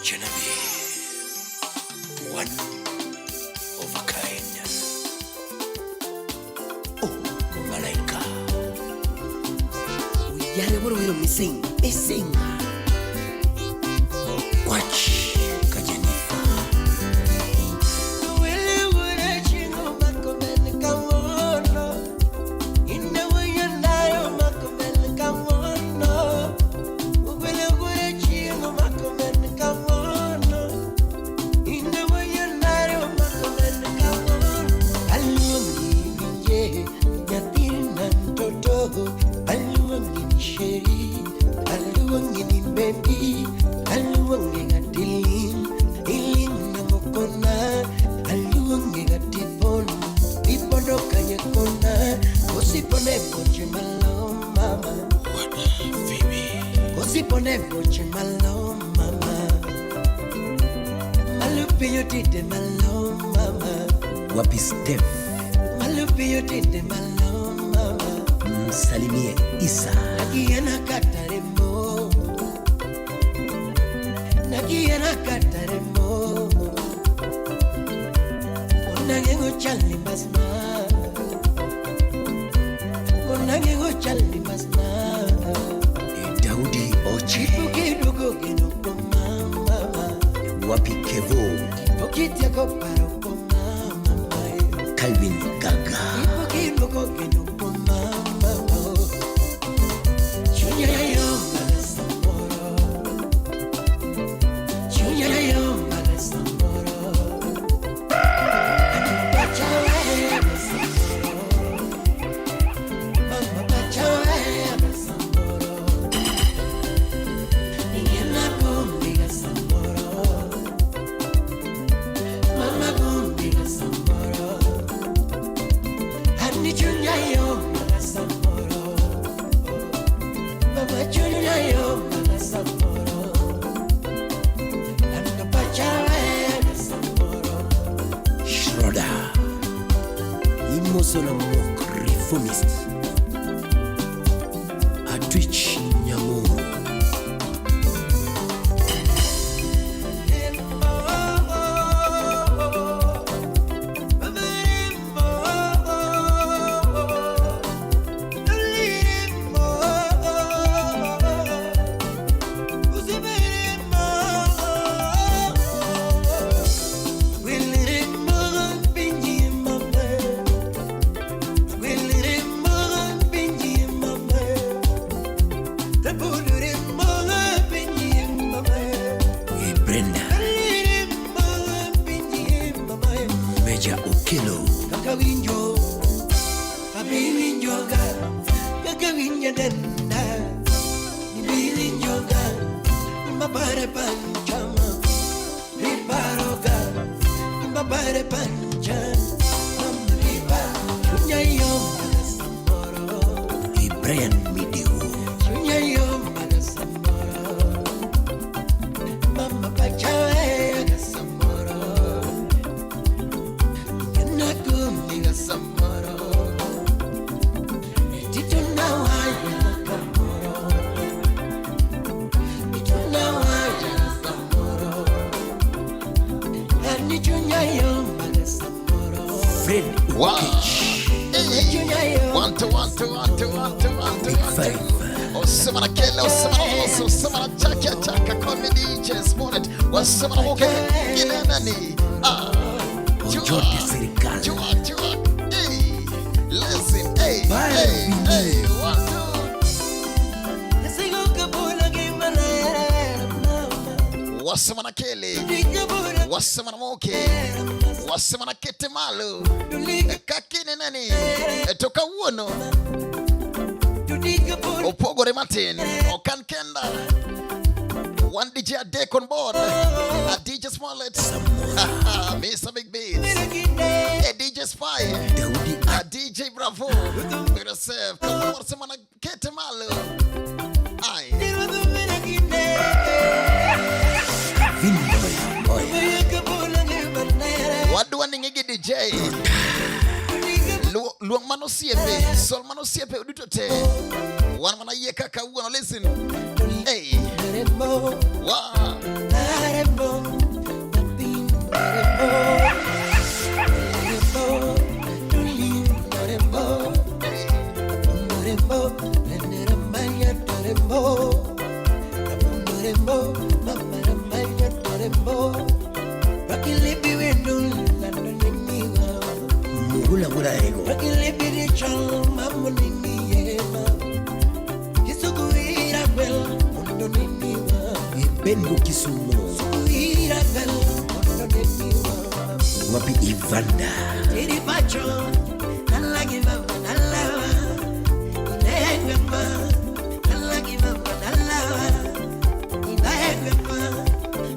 Janabi, one of a kind. Oh, Malaika. Uyale boro wero missing, missing. Kwach Kajenifa. Mama. What Phoebe. Kosipone voce malo mama. Malupiyo tide malo mama. Wapi Steph. Malupiyo tide malo mama. Msalimie Isa. Nakiena kataremo. Nakiena kataremo. Onangengo chali masna. Onangengo chali masna. Daudi Oche. Ipukidugo geno koma mama. Wapi Kevo. Okitiako paro koma mama. Calvin Gaga. Ipukidugo geno koma mama. Chunya yo magasamboro. Chunya yo magasamboro. Pachawe magasamboro. Mama pachawe magasamboro. Ningena kumbiga samboro. Mama kumbiga samboro. Hani chunya yo magasamboro. Mama chunya yo magasamboro. Ando pachawe magasamboro. Schroeder. Imoso na Mok Reformist. Atwich Nyamuru. Brenda. Major Okelo. Kakawinjo, abiwinjoga, kakawinjo denda, ibiwinjoga, mabare panchama, bibaroga, mabare pancha, mama biba, chunya yo magasamboro, Brian Midiwo. Chunya yo magasamboro, mama pachawe gasamboro. Fred Wow. Okech. Hey. One, two, one, two, one, two, one, two, one, two, Big one, two. Five. Osema na kele, osema na loso, osema na chaka chaka, call me DJ Smollett. Wasema na moke, kile nani? Ah. Ojote Serikali. Jua, jua. Hey. Listen, hey, Bye, hey, Vinny. hey. One, two. Wasema na kele, wasema na moke, wasema na kete malo. Kakine nani? Toka wuono. Opogore Martin, Okan Kenda, one DJ Adek on board, a DJ Smollett, Mr. Big Beats, a DJ Spy, Daudi a DJ Bravo, yourself, come on, someone kete malo. Aye. Vin Moya Moya. Wadwa ni ng'igi DJ. Luong mano osiepe, sol mano osiepe duto te. Wan mana yie kaka wuono, listen. Hey, wow. Rembo, mama ramaya torembo. Bakilibi wendul landoniniwa. Mugula gula ego. Bakilibi richal mamonini yema. Kisukuira bel mondoniniwa. Ibengo Kisumu. Sukuira bel mondoniniwa. Wapi Ivanda. Tiri pacho, nalagi mama nalawa. Inengema, nalagi mama nalawa. Inengema,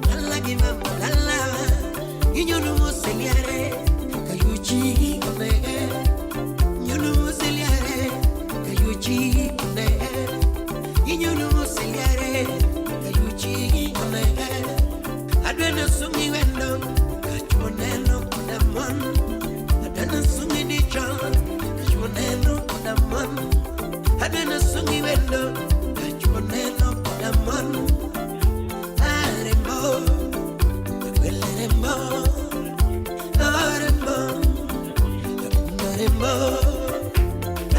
nalagi mama nalawa. Inyunu museliare, kayuchi onege. Inyunu museliare, kayuchi onege. Inyunu museliare, kayuchi onege. Adwena sungi wendo, kachoneno kudamon. Adwena sungi dichon, kachoneno kudamon. Adwena sungi wendo, kachoneno kudamon. Arembo, arembo, arembo, arembo,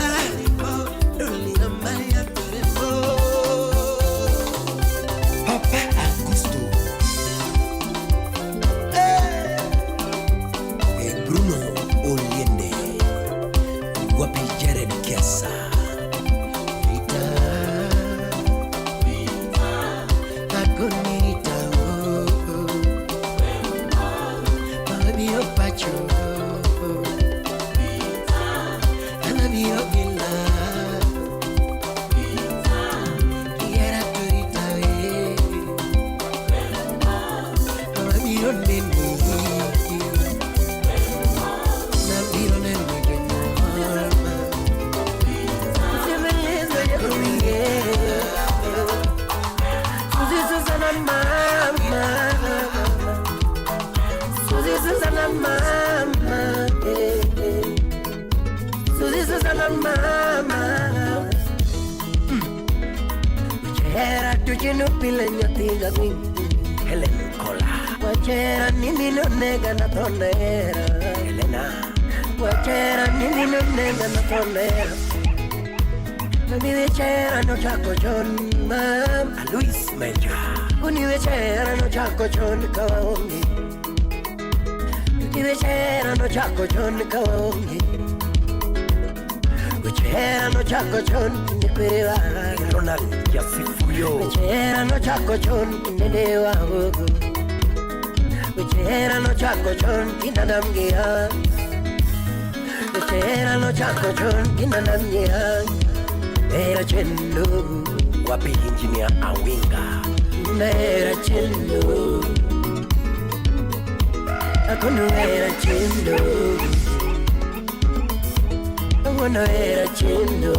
arembo, dolina maya arembo. Papa Augusto. E Bruno Oliende. Wapi Jared Kiasa. Rita, Rita, akonita, oh, oh. Mabiro pacho, anabiro gila. Kiera torita, eh. Mabiro neni, nabiro neno jonyuol. Suzy Susanna mama, Suzy Susanna mama, eh, eh. Suzy Susanna mama. Wachera tuchino pile nyathiga gweng'. Helen Kola. Wachera nini nonega na thonera. Helena. Wachera nini nonega na thonera. Mami wechera no chako chon mam. Luis Meja. Uni wechera no chako chon kawaonge. Tuti wechera no chako chon kawaonge. Wechera no chako chon nikwerewa. Ronald Yasifuyo. Wechera no chako chon nene wagogo. Wechera no chako chon kinadamgia. Wechera no chako chon kinadamgia. Era chendo. Wapi Engineer Awinga. Era chendo. Akono era chendo. Akono era chendo.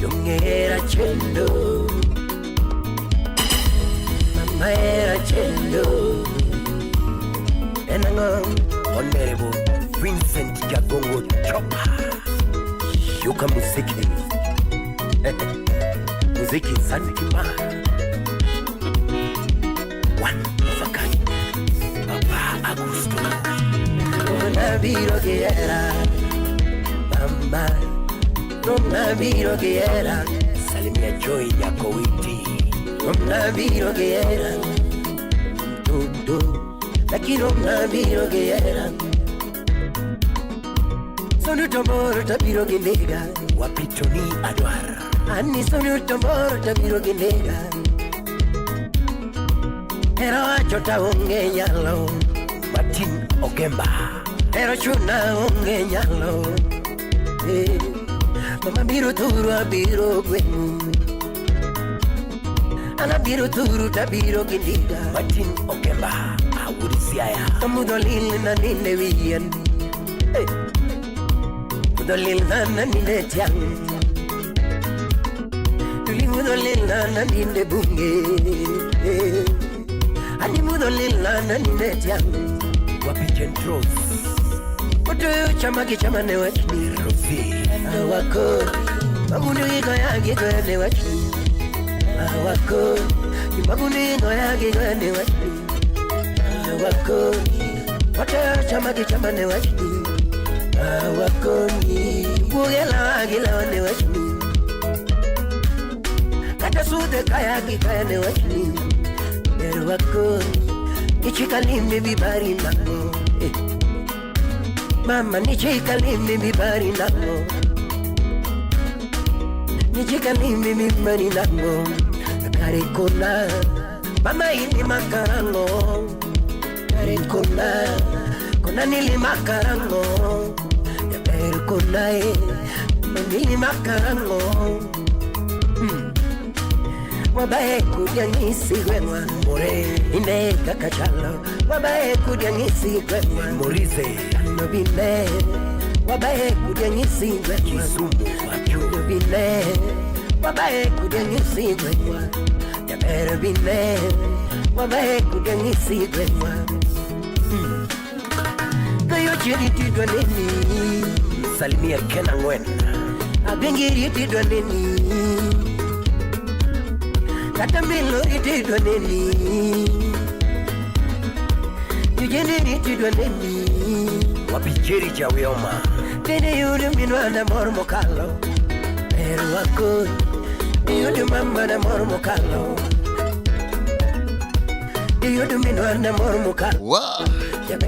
Yung era chendo. Mama era chendo. Enango Honorable Vincent Jagongo Chopa. Shuka muziki. Muziki Zanzibar. One of a kind. Papa Augusto. Nabiro kiera. Mama. Nabiro kiera. Salimia Joy Jakowiti. Nabiro kiera. Tutu. Lakini nabiro kiera. Sonu tomoro tabiro ginega. Wapi Tony Adwar. Ani sonu tomoro tabiro ginega. Ero wacho ta onge nyalo. Martin Ogemba. Ero chuna onge nyalo. Eh, mama biro turu abiro gweng'u. Ana biro turu tabiro gindiga. Martin Ogemba. Awudi Siaya. Mudho lil na ninde wiyien. Eh. Mudho lil na ninde tiang'. Tuli mudho lil na ninde bunge. Eh. Ani mudho lil na ninde tiang'. Wapi Jentros. Otoyo chama gi chama ne wachni. Rosie. Awako. Magundu gigoya gigoya ne wachni. Awako. Magundu gigoya gigoya ne wachni. Awako. Otoyo chama gi chama ne wachni. Awako ni. Bugela gilawa ne wachni. Kata Sudhe kaya gikaya ne wachni Ber wako Ichikalimbe bibari nango eh. Mama nichikalimbe bibari nango Nichikalimbe bibari nango Karikona Mama ini makarango Karikona Kona nili makarango Ya berkona eh Nili makarango Wabae kudyangisi gwengwa More Ine kakachalo Wabae kudyangisi gwengwa Morize Nobine Wabae kudyangisi gwengwa Kisumu Machu Nobine Wabae kudyangisi gwengwa Yabere bine Wabae kudyangisi gwengwa Kayo chiri tidwa nini Salimia Ken Angwen Abingiri tidwa nini Kata milori tidwa nini Yujeniri tidwa nini Wapijeri Jawioma Tene yudu minwa na mor mokalo Pero ako Yudu mama na mor mokalo Yudu minwa na mor mokalo Wow.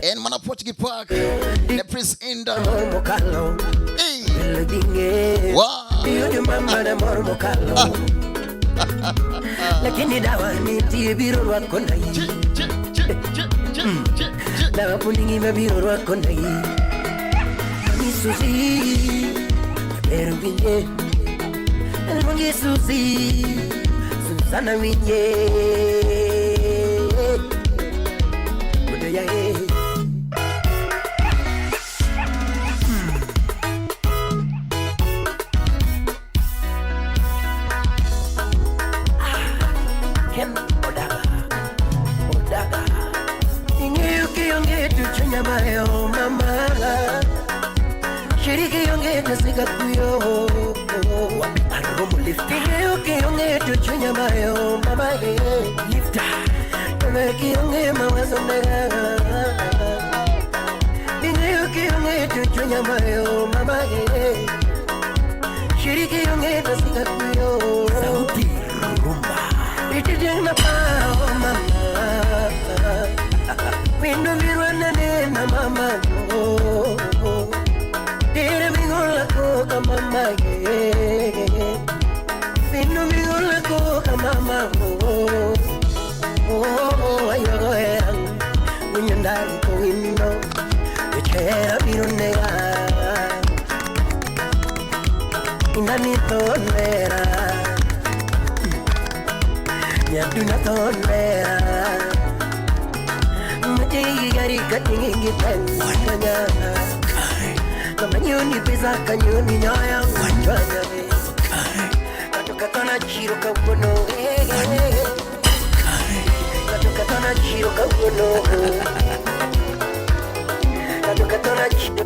En mana Portuguese Park. The Prince Inda. Mor mokalo Hey. Elodinge Wow. Yudu mama na mor mokalo Lakini dawa nitie biro rwako nai Chi, chi, chi, chi, chi, chi, chi. Dawa puningi mabiro rwako nai Mami Susi Pero winje Mami Susi Susana winje Budo ya e Ken Odaga Odaga Ing'eyo kionge to chunya mayo mama Shiriki onge to sika kuyo Wapi Aromo Lifter Ing'eyo kionge to chunya mayo mama Lifter Kionge mawazo nega Ing'eyo kionge to chunya mayo mama Shiriki onge to sika kuyo Sauti Rumba Itijeng na pao mama Windu mirwana nena mama Tere mingola koka mama Windu mingola koka mama Oh ayogo erang Winyandari ko windo Wechera biro nega Indani tonera Nyaduna tonera Maji gari katingi penganya Kamanyoni pesa kanyoni nyoya wachwanya Katoka tona chiro kawono Katoka tona chiro kawono Katoka tona chiro.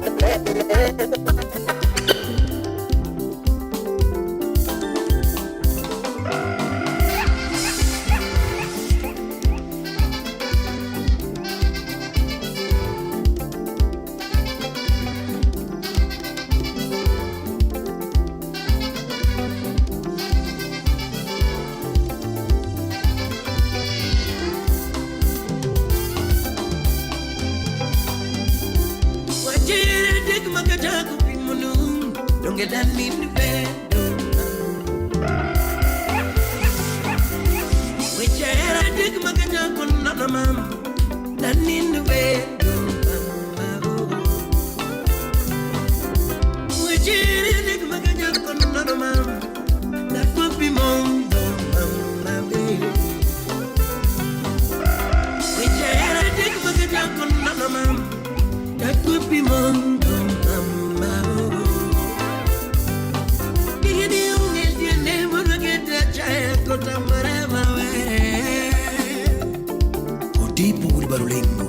Odipo Wilbarulengo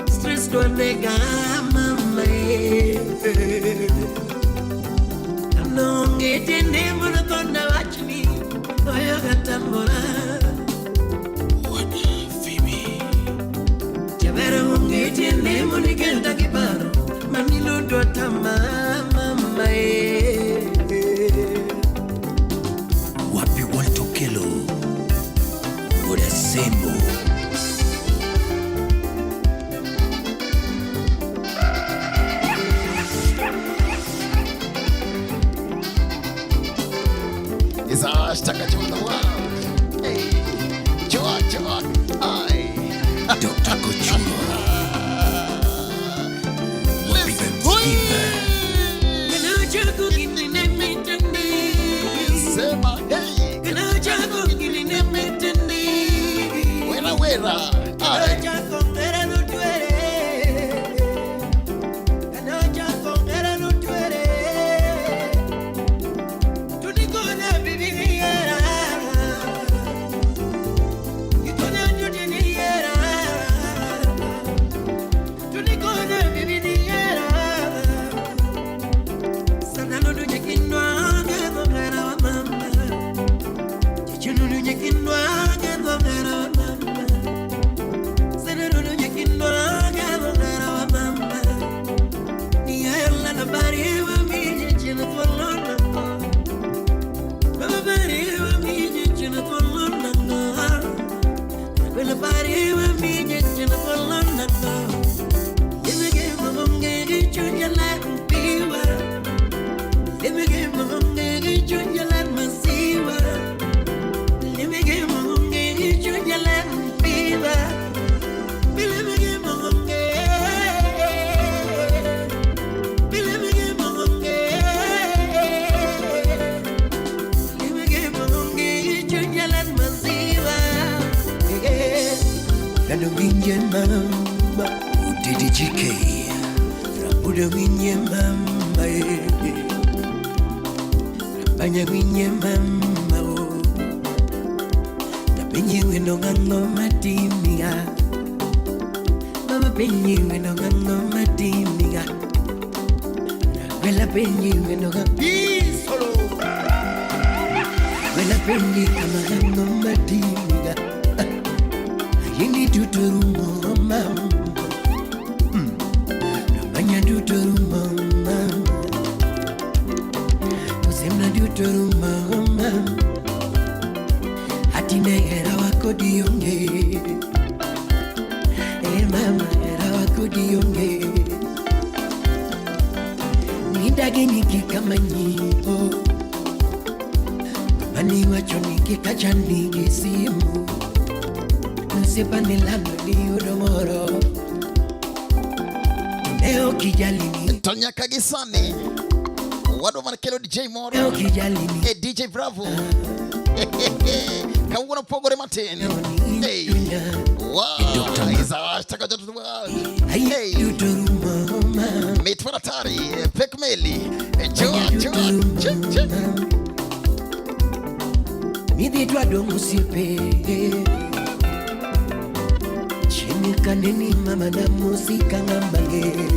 Stress don't nega mama Nonge tende mono kona wachni Oyo katambora What Phoebe Chabero onge tende mono kenta kiparo Manilo dota mama. It's a hashtag to the world. Hey, Joa, Joa, I. Dr. Kochuro. Listen. Sema, hey. Wera, wera. Aye. Mama, Udidi GK. Rabuda winye mama, Rabanya winye mama, oh. Napenye wendo ng'ango matimiga, Mama penye wendo ng'ango matimiga, Rakwela penye wendo ng'ango Isolo, Rakwela penye kama ng'ango matimiga, Ayeni tuturumo mama. Namanya duturuma mama, Usemna duturuma mama, Hatine hera wako dionge, Eh mama hera wako dionge, Nidage niki kama nyipo, Mani wacho niki kacha nigi simu, Nusipane lando ni udomoro, Leo kijali ni To nyaka gi sani wadwa mar kelo DJ moro Leo kijali ni e DJ Bravo kawuono pogore matin. Hey. Wow, is a hashtag to the world. Hey. Mit mar atari, pek meli, joa, joa, che, che. Midhi dwadong' osiepe Chieng' kaneni mama namosi ka ng'ama ng'eyo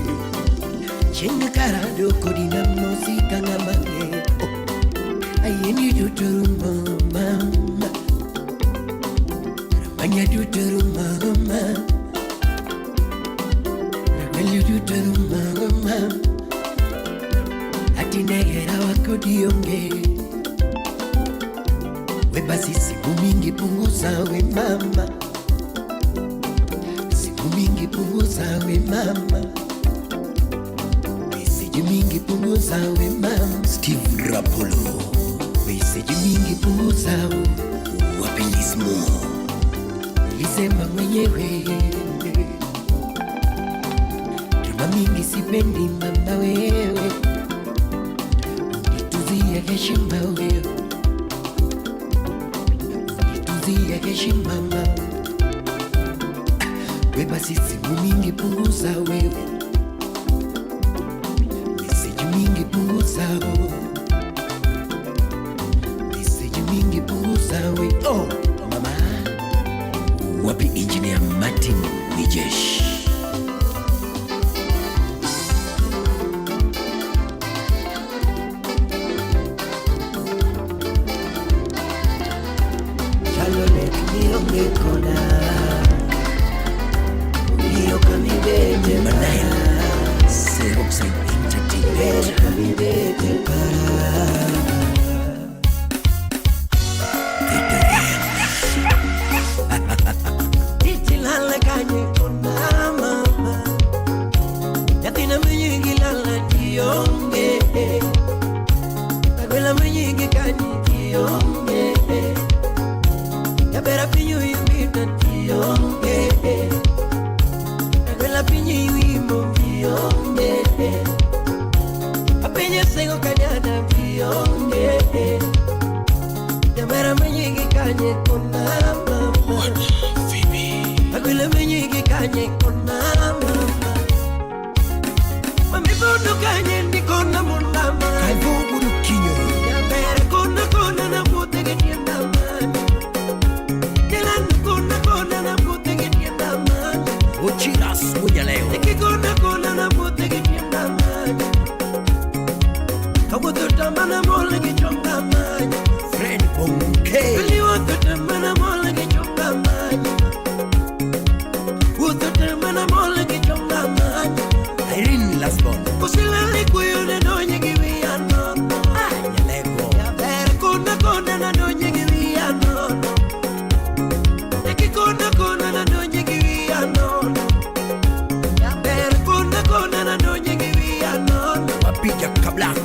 Chieng' karado kodi namosi ka ng'ama ng'eyo Oh, Ayieni duto rumo mama Ramanya duto rumo mama Rameli duto rumo mama Atine hera kodi onge We basi simu mingi punguza we mama Simu mingi punguza we mama Meseji mingi punguza we mama Steve Rapolo. Meseji mingi punguza we Wapi Lismo. Ulisema mwenyewe Drama mingi sipendi mama wewe Unituzie heshima wewe Unituzie heshima mama We basi simu mingi punguza wewe Meseji mingi punguza wewe Meseji mingi punguza wewe Oh mama Wapi Engineer Martin Nijesh. Shalole nionge kona Nioka mibete Manail. Seroxide Entertainment. Nioka mibete para Titi lala kanye kona mama Nyathina minyingi lala tionge Agwela minyingi kanye tionge kanye kona mama. Agwilo minyigi kanye kona mama. Mami bondo kanye ndikona mundama. Kaivo Budukinyo. Nyabere kona kona na putege tienda mama. Jalan kona kona na putege tienda mama. Ochiras Munyaleo. Nikikona kona na putege tienda mama. Kabuto tamana mole kichonga mama. Fred Bonke. Irene Lasbon. Nyalego. Mapija Kablak.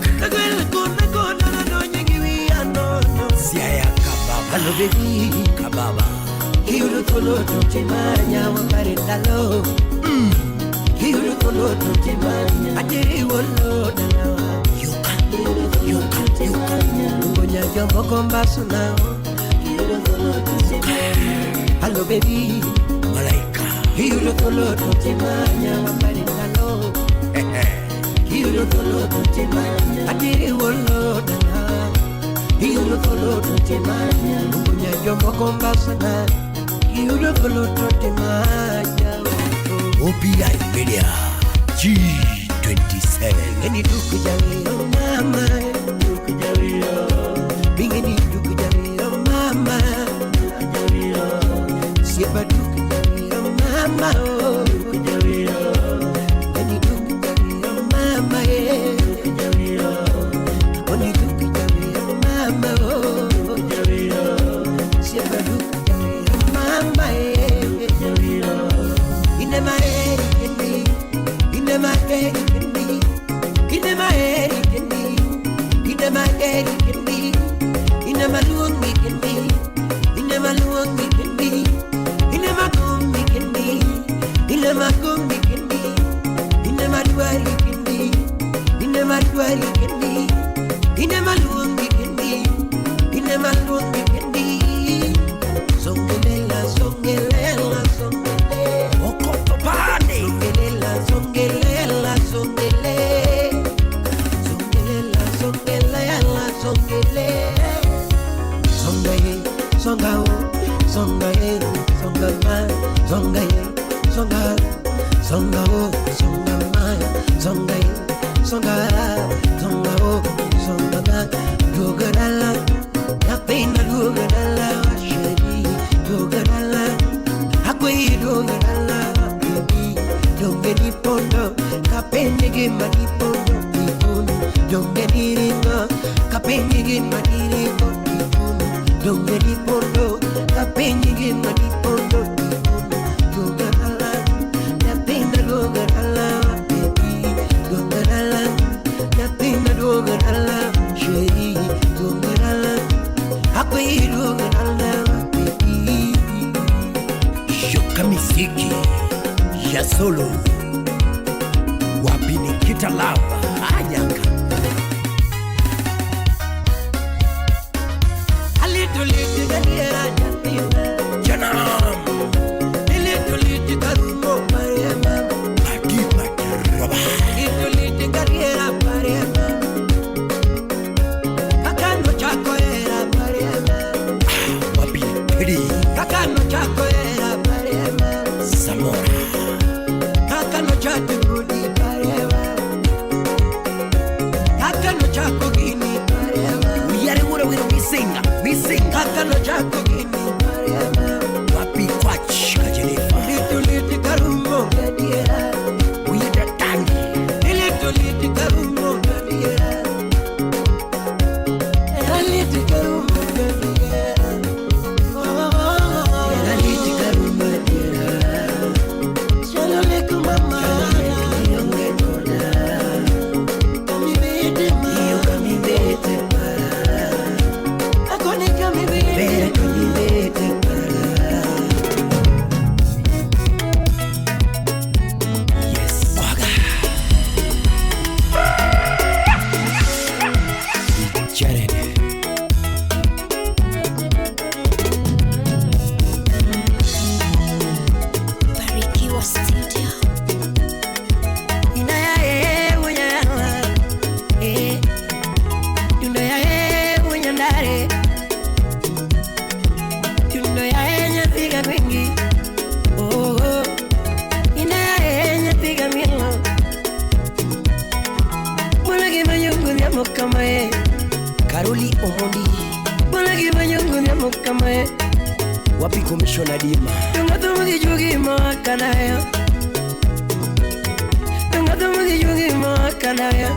Siaya Kababa. Hello baby, Kababa. Iyudo thuolo to timanya waparendalo. Iyudo thuolo to timanya ateri wolo dalawa. Yuka. Iyudo thuolo to timanya luongo jomoko mbasuna. Iyudo thuolo to timanya. Hello baby, Malaika. Iyudo thuolo to timanya waparendalo. Iyudo thuolo to timanya ateri wolo dalawa. Iyudo thuolo to timanya luongo jomoko mbasuna. Iyudo thuolo to timanya. OPI Media. G27. Bingeni duku jawiro mama, duku jawiro. Bingeni duku jawiro mama, duku jawiro. Siapa duku jawiro mama, oh duku jawiro. Bingeni duku jawiro mama, eh duku jawiro. Oni duku jawiro mama, oh duku jawiro. Siapa duku jawiro mama, eh duku jawiro. Ine maeri kendi, ine maeri kendi, ine maeri kendi, ine maeri kendi, ine maluongi kendi, ine maluongi kendi, ine makumbi kendi, ine makumbi kendi, ine madwari kendi, ine madwari kendi, ine maluongi kendi, ine maluongi kendi. Songelela, songelela, songelela. Okotopane. Songelela, songelela, songele. Songelela, songelela, songele. Songa ye, songa o, songa ye, songa ma, songa ye, songa, songa o, songa ma, songa ye, songa, songa o, songa ma. Dugadala, napenda dugadala, sheri, dugadala. Akwe dugadala, baby, donge ni pondo, kapende ge mani pondo, ipunu, donge ni ringo, kapende ge mani ringo, ipunu, donge ni pondo, kapende ge mani pondo, ipunu, dugadala, napenda dugadala, baby, dugadala, napenda dugadala, sheri, dugadala, akwe dugadala, baby. Yoka Misiki. Ya Solo. Wapi Nikita Lava. Anyaka. A little little gadiera japima. Janam. A little little karumo parema. Pati Pati Roba. Little little gadiera parema. Kakano chako era parema. Wapi Teddy. Kakano chako era parema. Zamora. Kakano chate kudi parema. kamae Karoli Omondi Bolagi manyongo nyamo kamae Wapi Commissioner Dima Tunga jugi makanaya Tunga jugi makanaya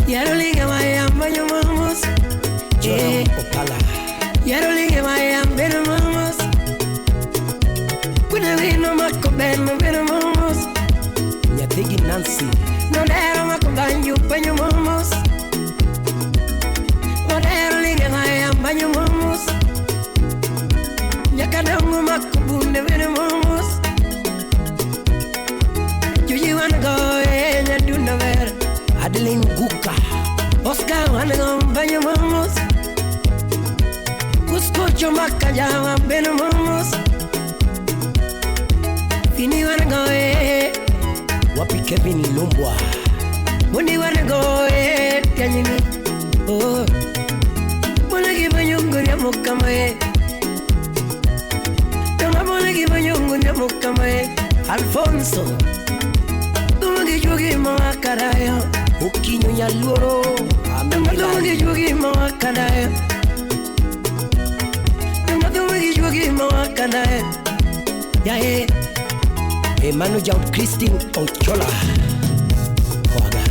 Yarolinga maya manyo mamos Joram Opala Yarolinga maya beno mamos Kuna wino mako beno beno mamos Nyathigi Nancy Nodero mako banyu banyu mamos Nodero linga maya banyu mamos Nyakadongo mako bunde beno mamos Juji wana go nyadunda ver Adeline Guka Oscar wana go banyu mamos Kuskocho makajawa beno mamos Fini wana go Wapi Kevin Lumbwa Mundi wana go tianyini oh Bolagi banyungu nyamo kamae Toma bolagi banyungu nyamo kamae Alfonso Dumangi jugi makarayo Ukinyo nyaluoro Dumangi jugi makarayo Dumangi jugi makarayo Yae Emmanuel John Christine Ochola Kwaga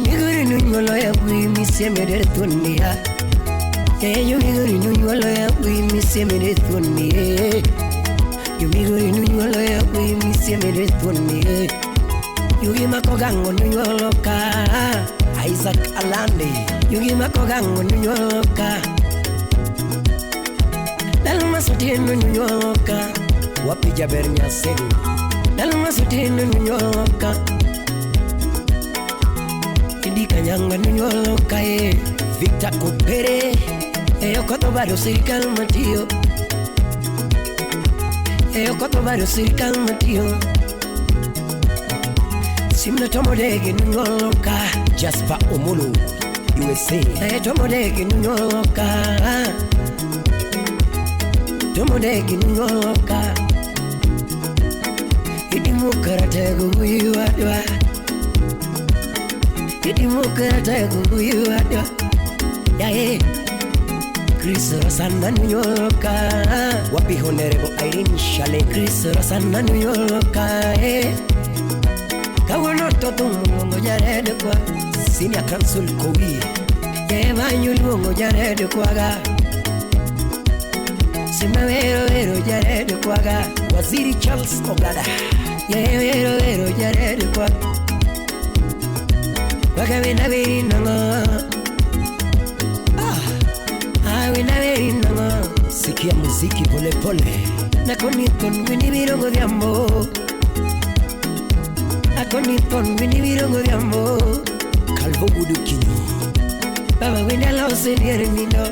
Migori nunyolo ya bui misemere tunia Yo migori nunyolo ya bui misemere tunia Yo migori nunyolo ya bui misemere tunia Yugi makogango nunyolo ka Isaac Alande Yugi makogango nunyolo ka Dalma sutino nunyolo ka Wapi Jaber Nyasegu Dalma sutino nunyolo ka Idi kanyanga nunyolo ka Victor Kopere Eyo koto baro sirikal matio Eyo koto baro sirikal matio Simna tomodege nunyolo ka Jasper Omolo USA Eyo tomodege nunyolo ka Tomodege nunyolo ka Idimu karatego uyuadwa Idimu karatego uyuadwa Yae Chris Rosanna nunyolo ka Wapi Honorable Irene Shale Chris Rosanna nunyolo ka Kawono toto mungo jarede kwa Senior Council Kowi Eva nyulungo jarede kwaga Sima wero wero jarede kwaga Waziri Charles Ogada Ye wero wero jarede kwa Kwaga wena weri nango Ah wena weri nango Sikia muziki pole pole Nakoniton wini birongo diambo Akoniton wini birongo diambo Calvo Budukinyo Baba wena lose niere nino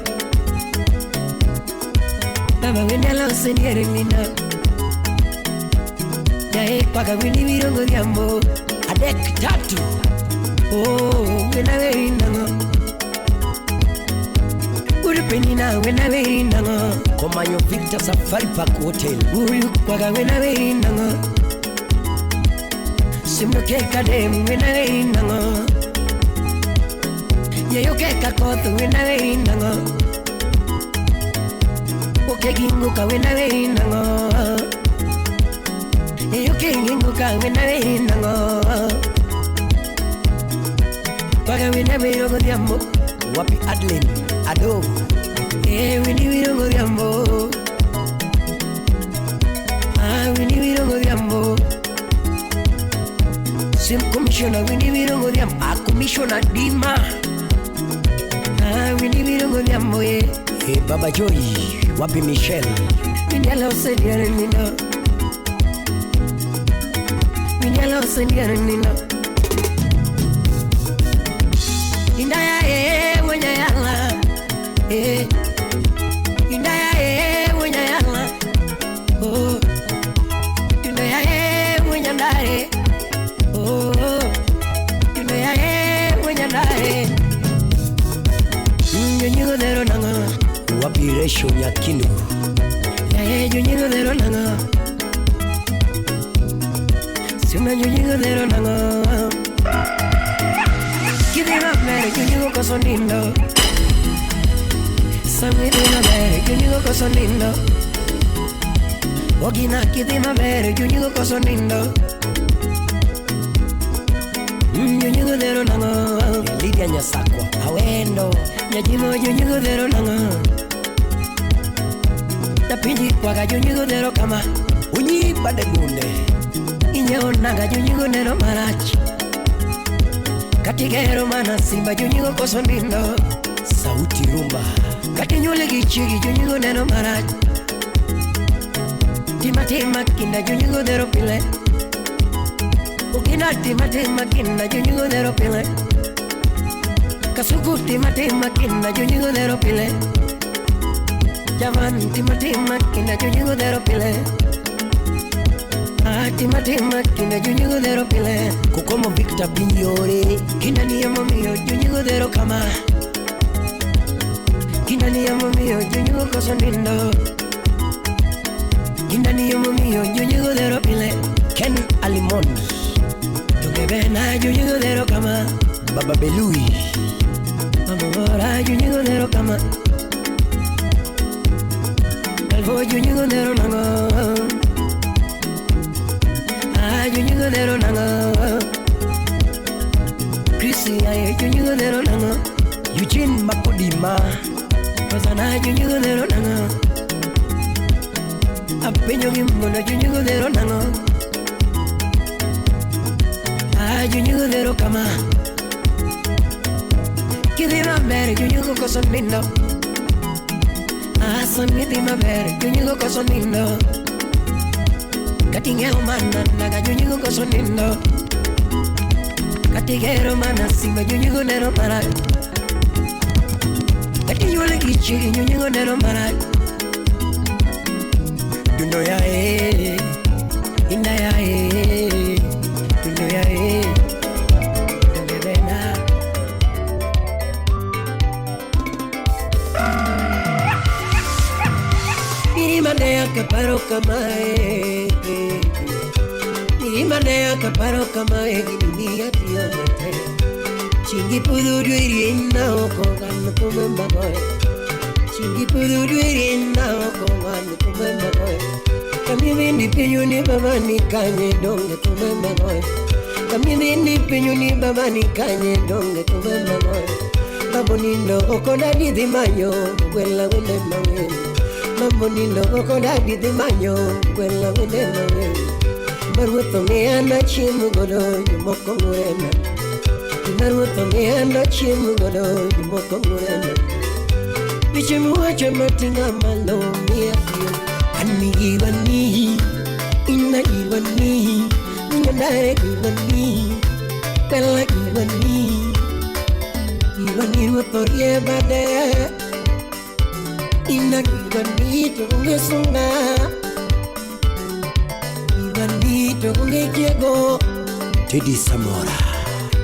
Baba wena lose niere nino Yae kwaga wini birongo diambo Adek tatu Oh wena weri nango Urupenina wena weri nango Komanyo Victor Safari Park Hotel Uyu kwaga wena weri nango Simno keka dem wena weri nango Yeyo keka koto wena weri nango Oke ginguka wena weri nango Yeyo ke ginguka wena weri nango Kwaga wena weri diambo Wapi Adeline Ado Wini wirongo diambo Ah wini wirongo diambo Sim Commissioner wini wirongo diambo Ah Commissioner Dima Ah wini wirongo diambo Hey Baba Joy Wapi Michelle Wini alose diare nino Wini alose diare nino Indaya wonya yala Indaya wonya yala oh Indaya wonya ndare oh Indaya wonya ndare Nyonyigo dero nango Wapi Resho Nyakindu Yae nyonyigo dero nango Sima nyonyigo dero nango Jonyugo koso nindo. Sami dhi maber, jonyugo koso nindo. Ogina kidhi maber, jonyugo koso nindo. Jonyugo dhero nang'o? Lydia Nyasakwa Awendo. Nyajimo jonyugo dhero nang'o? Napinji kwaga jonyugo dhero kama. Unyi Badegunde. Inyiewo nanga jonyugo neno marach. Katigero mana simba jonyugo koso nindo. Sauti Rumba. Katinyuole gi chiegi jonyugo neno marach. Tima tima kinda jonyugo dhero pile. Okina tima tima kinda jonyugo dhero pile. Kasuku tima tima kinda jonyugo dhero pile. Javan tima tima kinda jonyugo dhero pile. Ah, tima tima kinda jonyugo dhero pile. Kokomo Victor Pinyore. Kinda ni emomiyo jonyugo dhero kama. Kinda ni emomiyo jonyugo koso nindo. Kinda ni emomiyo jonyugo dhero pile. Ken Alimond. Donge jonyugo dhero kama. Baba Belui. Mama mora jonyugo dhero kama. Calvo jonyugo dhero nang'o. Ah, jonyugo dhero nang'o. Chrissy aye jonyugo dhero nang'o. Eugene Makodima. Rosana jonyugo dhero nang'o. Apenjo gi mondo jonyugo dhero nang'o. Ah, jonyugo dhero kama. Kidhi maber jonyugo koso nindo. Ah, sami dhi maber jonyugo koso nindo. Kating'iewo mana ndaga jonyugo koso nindo. Katigero mana simba jonyugo neno marach. Katinyuole gi chiegi jonyugo neno marach. Dundo ya e, inda ya e, dundo ya e, donge bena. Milima ne akaparo kamae, milima ne akaparo kamae, gi dunia tiyo matek. Chingi pudho dweri na oko gan kumemba boy. Chingi pudho dweri na oko gan kumemba boy. Kami pinyu ni baba ni kanye donge kumemba boy. Kami bindi pinyu ni baba ni kanye donge kumemba boy. Mambo nindo oko dadi dhi manyo gwela wende mang'eny. Mambo nindo oko dadi dhi manyo gwela wende mang'eny. Maruoth omiya nachiemo godo jomoko ng'urena. Maruoth omiya nachiemo godo jomoko ng'urena. Weche muwacho mating'a malo miya tiyo. An giwani, ina giwani, nyandare giwani, kala giwani. Giwani ruoth orie bade. Ina giwani to onge sunga. Giwani to onge kiego. Teddy Samora.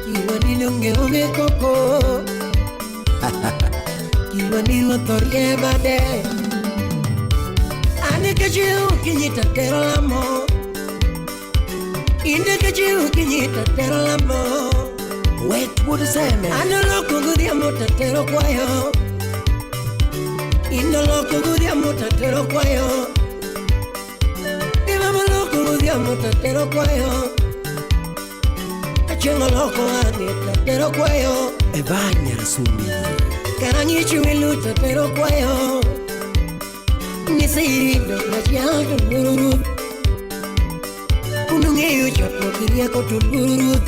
Giwani onge onge koko. Giwani ruoth orie bade. An kachiew okinyi tatero lamo. Inde kachiew okinyi tatero lamo. Wet wuod Seme. An oloko godhiambo tatero kwayo. In oloko godhiambo tatero kwayo. Gima moloko godhiambo tatero kwayo. Achieng' oloko wang'e tatero kwayo. Eva Nyarasumi. Karang'ich welo tatero kwayo. Niserindo machiel to luoro ruoth. Un ung'eyo chokruok gi rieko to luoro ruoth.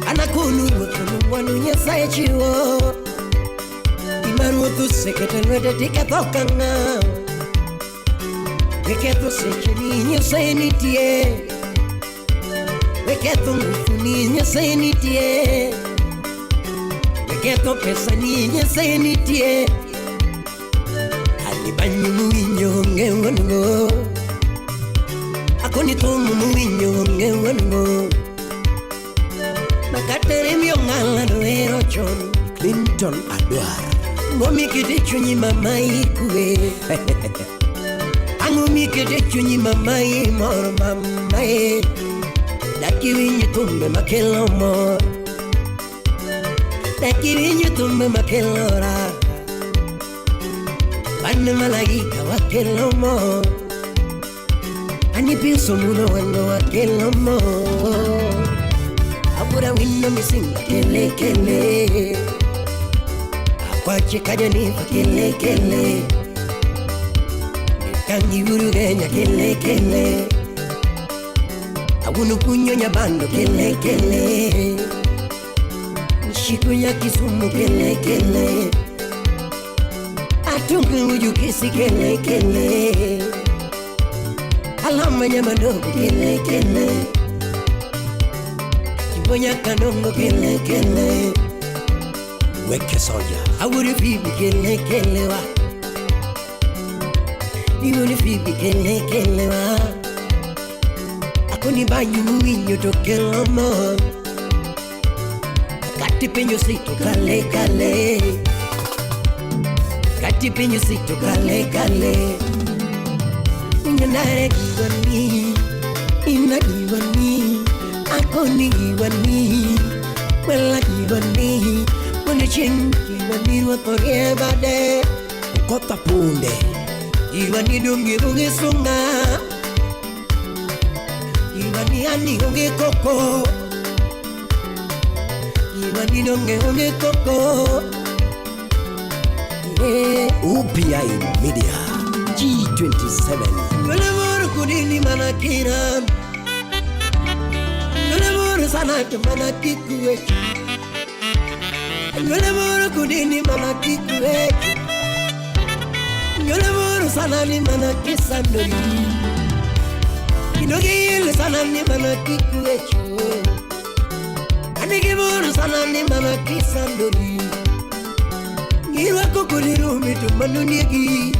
An akonu ruoth kuom mwandu Nyasaye chiwo. Gima ruoth oseketo e lwete tiketho ka ng'a. Weketho secheni Nyasaye nitie. Weketho ngufuni Nyasaye nitie. Weketho pesani Nyasaye nitie. Alibanyu muwinjo onge wuon-go. Akoni thum muwinjo onge wuon-go. Makatere miong'ala dohero chon. Clinton Adwar. Ang'o mikete chunyi mama ikwe. Ang'o mikete chunyi mama imor mama e. Dak iwinj thumbe makelo mor. Nakiwinjo thumbe makelo raha. Wan malaika wakelo mor. Anipiso muno wango wakelo mor. Abura wino misinga kele kele. Akwache kajanifa kele kele. Kangi urugenya kele kele. Awuno kunyo nyabando kele kele. Nshikunya Kisumu kele kele. Atungu ujukisi kele kele. Alama nyamadogo kele kele. Kibonya kanongo kele kele. Weke soja. Awuri fibi kele kele wa. Iwuri fibi kele kele wa. Akoni banyu muwinyo to kelo mor. Kati penyo sito kale kale. Kati penyo sito kale kale. Unyanare giwani. Ina giwani. Akoni giwani. Wela giwani. Wene chen giwani ruoth bade. Kota punde. Giwani donge onge sunga. Giwani ani onge koko. Giwani donge onge koko. Yeah. UPI Media G27. Yole moro kudini manakira. Yole moro sana manakikuwe. Yole moro kudini manakikuwe. Yole moro sana ni manakisandori. Inogile sana ni manakikuwe. Anige moro sana ni manakisandori. Irwako kodi to mano niegi.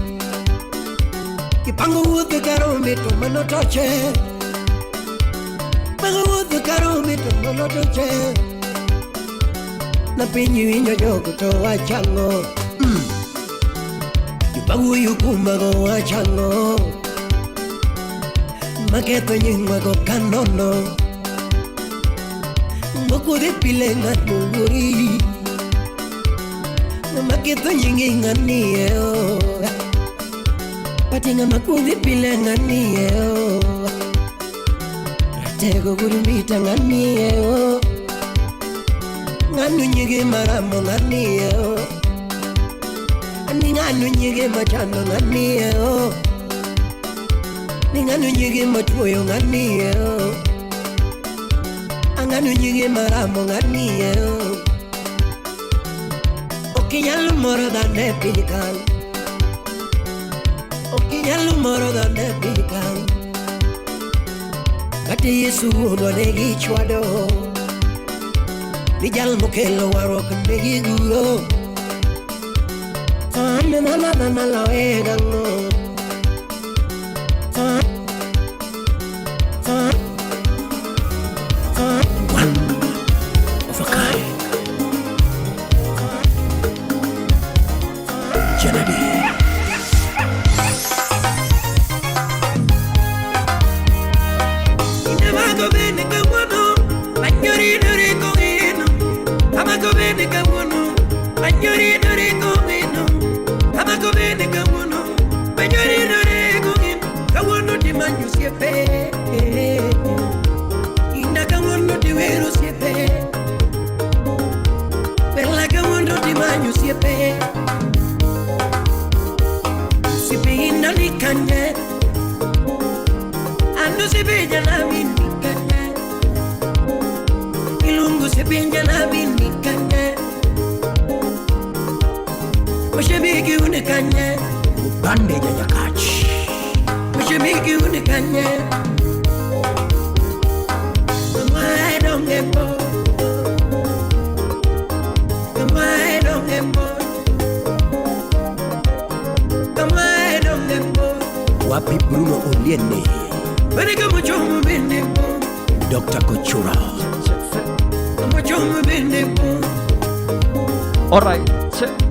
Kipango wuoth karome to mano toche. Pango wuoth karome to mano toche. Na piny winjo jogo to wachang'o. Jopawuoyo kumago wachang'o. Maketho nyingwago kanono. Mokuodhe pile ng'at moluori. Maketho nyingi ng'ani o. Patinga makuodhe pile ng'ani o. Ratego gurumita ng'ani o. Ng'anu nyige maramo ng'ani o. Ani ng'anu nyige machando ng'ani o. Ni ng'anu nyige matuoyo ng'ani o. Ang'anu nyige maramo ng'ani o. Okinyal moro dhano e piny ka. Okinyal moro dhano e piny ka. Kata Yesu wuonwa ne gichwado. Ni jal mokelo warruok ne giguro. To an mana dhano loye gang'o. To an One of a kind. Kennedy. Upande Nyakach. Wapi Bruno Oliene. Dr. Kochura. All right.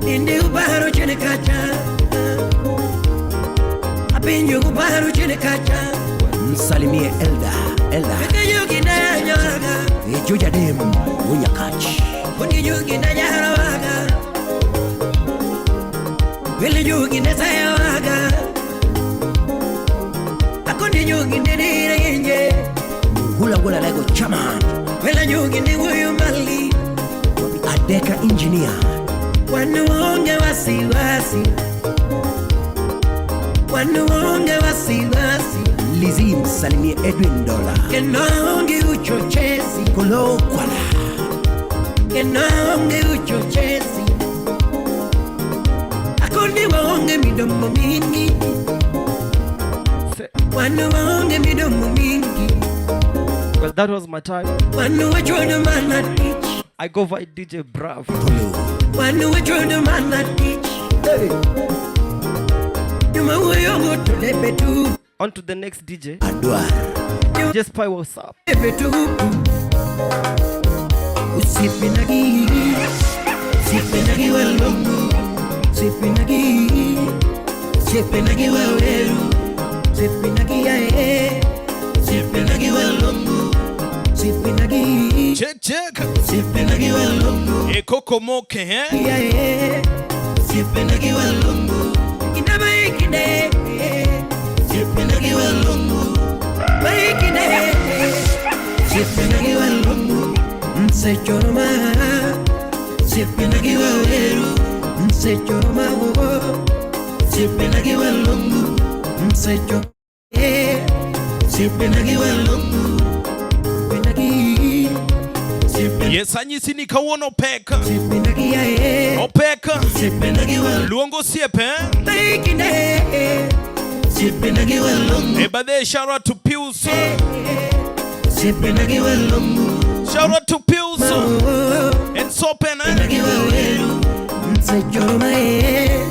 Inde ubaro chene kacha. Apenjo ubaro chene kacha. Msalimie Elda, Elda. Ejo Ejoja dem Wunyakach. Kuni jugi na jarawaga. Wili jugi na sayawaga. Akundi jugi na nira yenye. Hula Ngula Lego Chama. Wila jugi ni wuyu mali. Adeka Engineer. Wanuonge wasiwasi. Wanuonge wasiwasi. Lizzy msalimie Edwin Dola. Kenonge uchochezi. Kolo Kwala. Kenonge uchochezi. Akundi waonge midomo mingi. Wanu waonge midomo mingi. Well, that was my time. Wanu wachodo mana teach. I go by DJ Brav. Wanu wachodo mana teach. Nyuma huyo goto tu. On to the next DJ. Adwar. DJ Spy, what's up? Lebe tu. Usipinagi. Sipinagi walongo. Sipinagi. Sipinagi waweru. Sipinagi yae. Sipinagi walongo. Sipinagi. Check, check. Sipinagi walongo. Ekoko moke, eh? Yae. Sipinagi walongo. Inama ikine. Sipinagi walongo. Maikine. Sipinagi walongo. Mse choroma. Sipinagi waweru. Mse choroma wo. Sipinagi walongo. Mse choroma. Sipinagi walongo. Sipinagi. Sipinagi. Yes, anyisi ni kawuono pek. Sipinagi yae. Opek. Sipinagi walongo. Luongo osiepe, eh? Maikine. Sipinagi walongo. Eh, by the way, shout out to Pius. Sipinagi walongo. Shout out to Pius. And Sopen, eh? Sipinagi waweru. Mse choroma eh.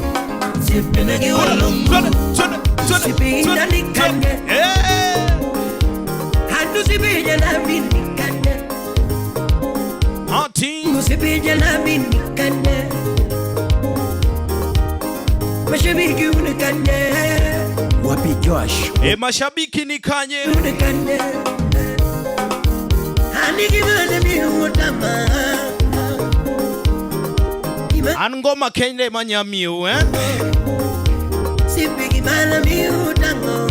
Sipinagi walongo. Twende, twende, twende, Sipinda twende, nikanye. twende. Eh! Handu sipija na minikane. Auntie. Musipija na minikane. Mashabiki unikanye. Wapi Josh? Eh, mashabiki nikanye. Unikanye. Hanigimane miutama. An ngoma kende manyamiu, eh? Sipigimana miutango.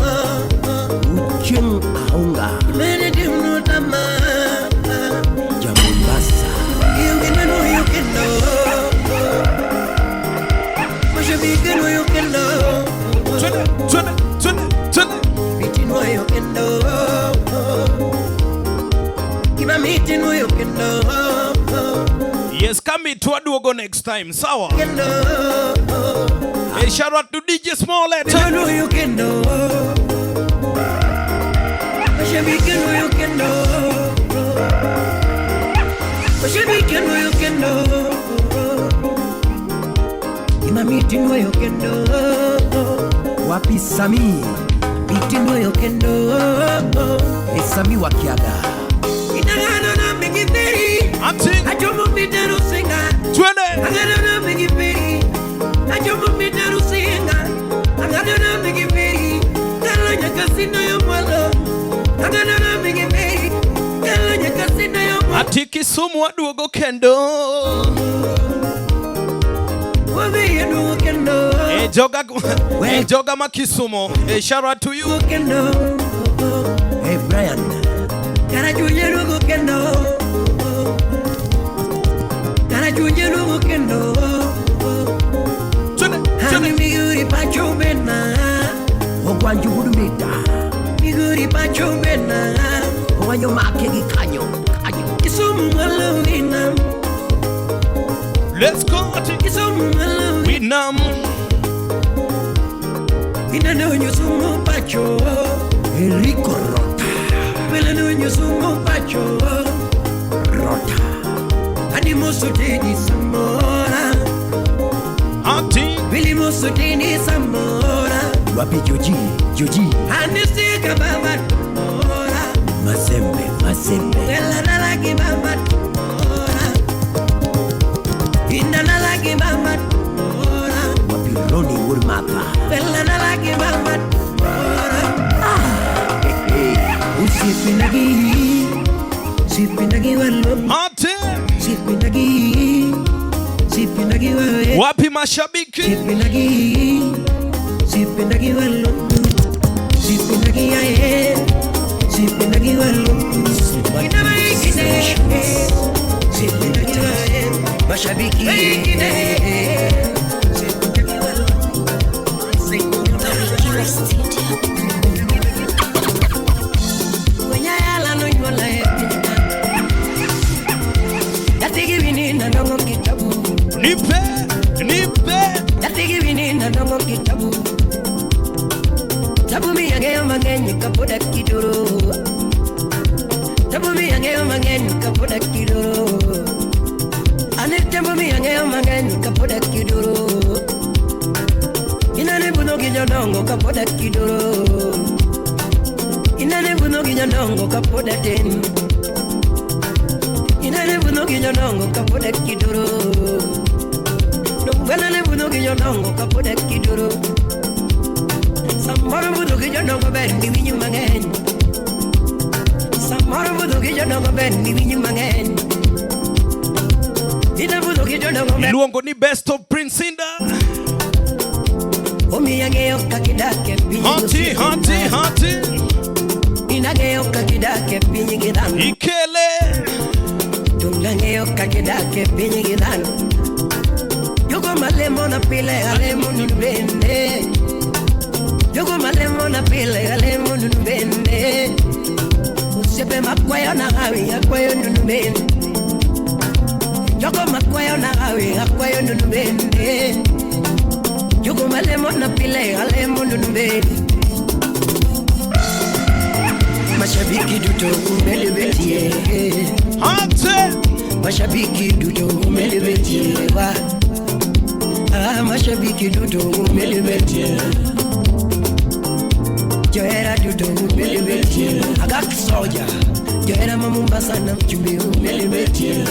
Ucheng Aunga. Imene dimnutama. Ja Mombasa. Yugino yukendo. Mashabiki no yukendo. Twende, twende, twende, twende. Mitino yukendo. Kima mitino yukendo. Yes, kami twaduogo next time. Sawa. Kendo. Hey, shout out to DJ Smollett. Mitino yukendo. Mashabiki no yukendo. Mashabiki no yukendo. Kima mitino yukendo. Wapi Sami? Mitino yukendo. Eh, Sami wa Kiaga. Inagano na mingiperi. Auntie. Achomo mitaru singa. Twende. Angano na mingiperi. Achomo mitaru singa. Angano na mingiperi. Kalo nyakasino yo mwalo. Angano na mingiperi. Kalo nyakasino yo mwalo. Ati Kisumu waduogo kendo. Wabe yenu kendo. Eh, joga, eh, joga ma Kisumu. Eh, shout out to you. Kendo. Hey Brian. Karachunya lugo kendo. Karachunya lugo kendo. Twende, Hani twende. miguri pacho bena. Ogwanju Hudumita. Miguri pacho bena. Ogwanjo make gi kanyo. Kanyo. Kisumu mwalo winam. Let's go. Ati Kisumu mwalo Winam. Inano nyusumu pacho. Enrico Rota. Pelano nyusumu pacho. Rota. Ani musutini samora. Auntie. Vili musutini samora. Wapi Joji? Joji. Ani sika baba tumora. Mazembe, Mazembe. Ela nalagi baba tumora. Inda nalagi baba tumora. Wapi Roni Urmata. Ela nalagi baba tumora. Hey, hey. Usipinagi. Sipinagi walom. Auntie. Sipinagi Sipendagi, sipendagi wewe. Wapi mashabiki? Sipendagi, sipendagi wewe. Sipendagi yae, sipendagi wewe. Sipendagi wewe. Mashabiki. Sipendagi wewe. Kwenye yala no nyola Yatigi wini na ndongo kitabu. Nipe, nipe. Yatigi wini na ndongo kitabu. Tabu mi yangeyo mang'eny kapoda kidoro. Tabu mi yangeyo mang'eny kapoda kidoro. Ane tabu mi yangeyo mang'eny kapoda kidoro. Inane budho gi jodongo kapoda kidoro. Inane budho gi jodongo kapoda tin. Inane budho gi jodongo kapoda kidoro. Donganane budho gi jodongo kapoda kidoro. Samoro budho gi jodongo ber ni winyo mang'eny. Samoro budho gi jodongo ber ni winyo mang'eny. Ina budho gi jodongo ber. Iluongo ni Best of Prince Indah. Omiyo ang'eyo kaka idak e piny. Hati, hati, hati. Inang'eyo kaka idak e piny gi dhano. Ikele. Tungang'eyo kaka idak e piny gi dhano. Jogo malemo na pile alemo nunu bende. Jogo malemo na pile alemo nunu bende. Osiepe makwayo na hawi akwayo nunu bende. Jogo makwayo na hawi akwayo nunu bende. Jogo malemo na pile alemo nunu bende. Mashabiki duto umelebetie. Hante. Mashabiki duto umelebetie wa. Ah, mashabiki duto umelebetie. Johera duto umelebetie. Agak soja. Johera ma Mombasa na mchumbi umelebetie.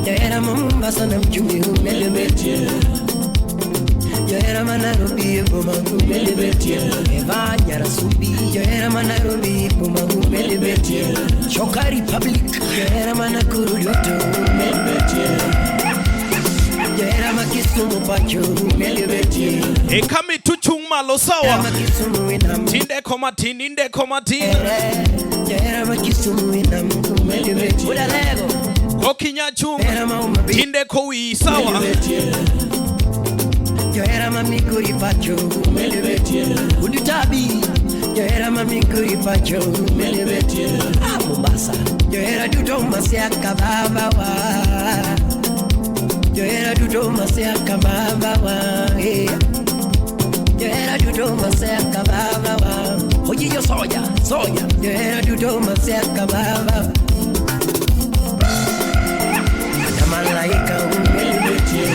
Johera ma Mombasa na mchumbi umelebetie. Johera ma Nairobi boma umelebetie. Eva Nyarasubi. Johera ma Nairobi boma umelebetie. Choka Republic. Johera ma Nakuru duto umelebetie. Johera ma Kisumu pacho umelebetie. E kami tuchung malo sawa. Johera ma Kisumu inam. Tinde koma tin, inde koma tin. Johera ma Kisumu inam umelebetie. Udalego. Kokinya chung. Johera ma Homa Bay. Tinde kowi sawa. Johera ma Migori pacho umelebetie. Udutabi. Johera ma Migori pacho umelebetie. Ah, Mombasa. Johera duto masiaka baba wa. Johera duto masiaka baba wa. Eh. Johera duto masiaka baba wa. Ojijo soja, soja. Johera duto masiaka baba. Ana malaika umelebetie.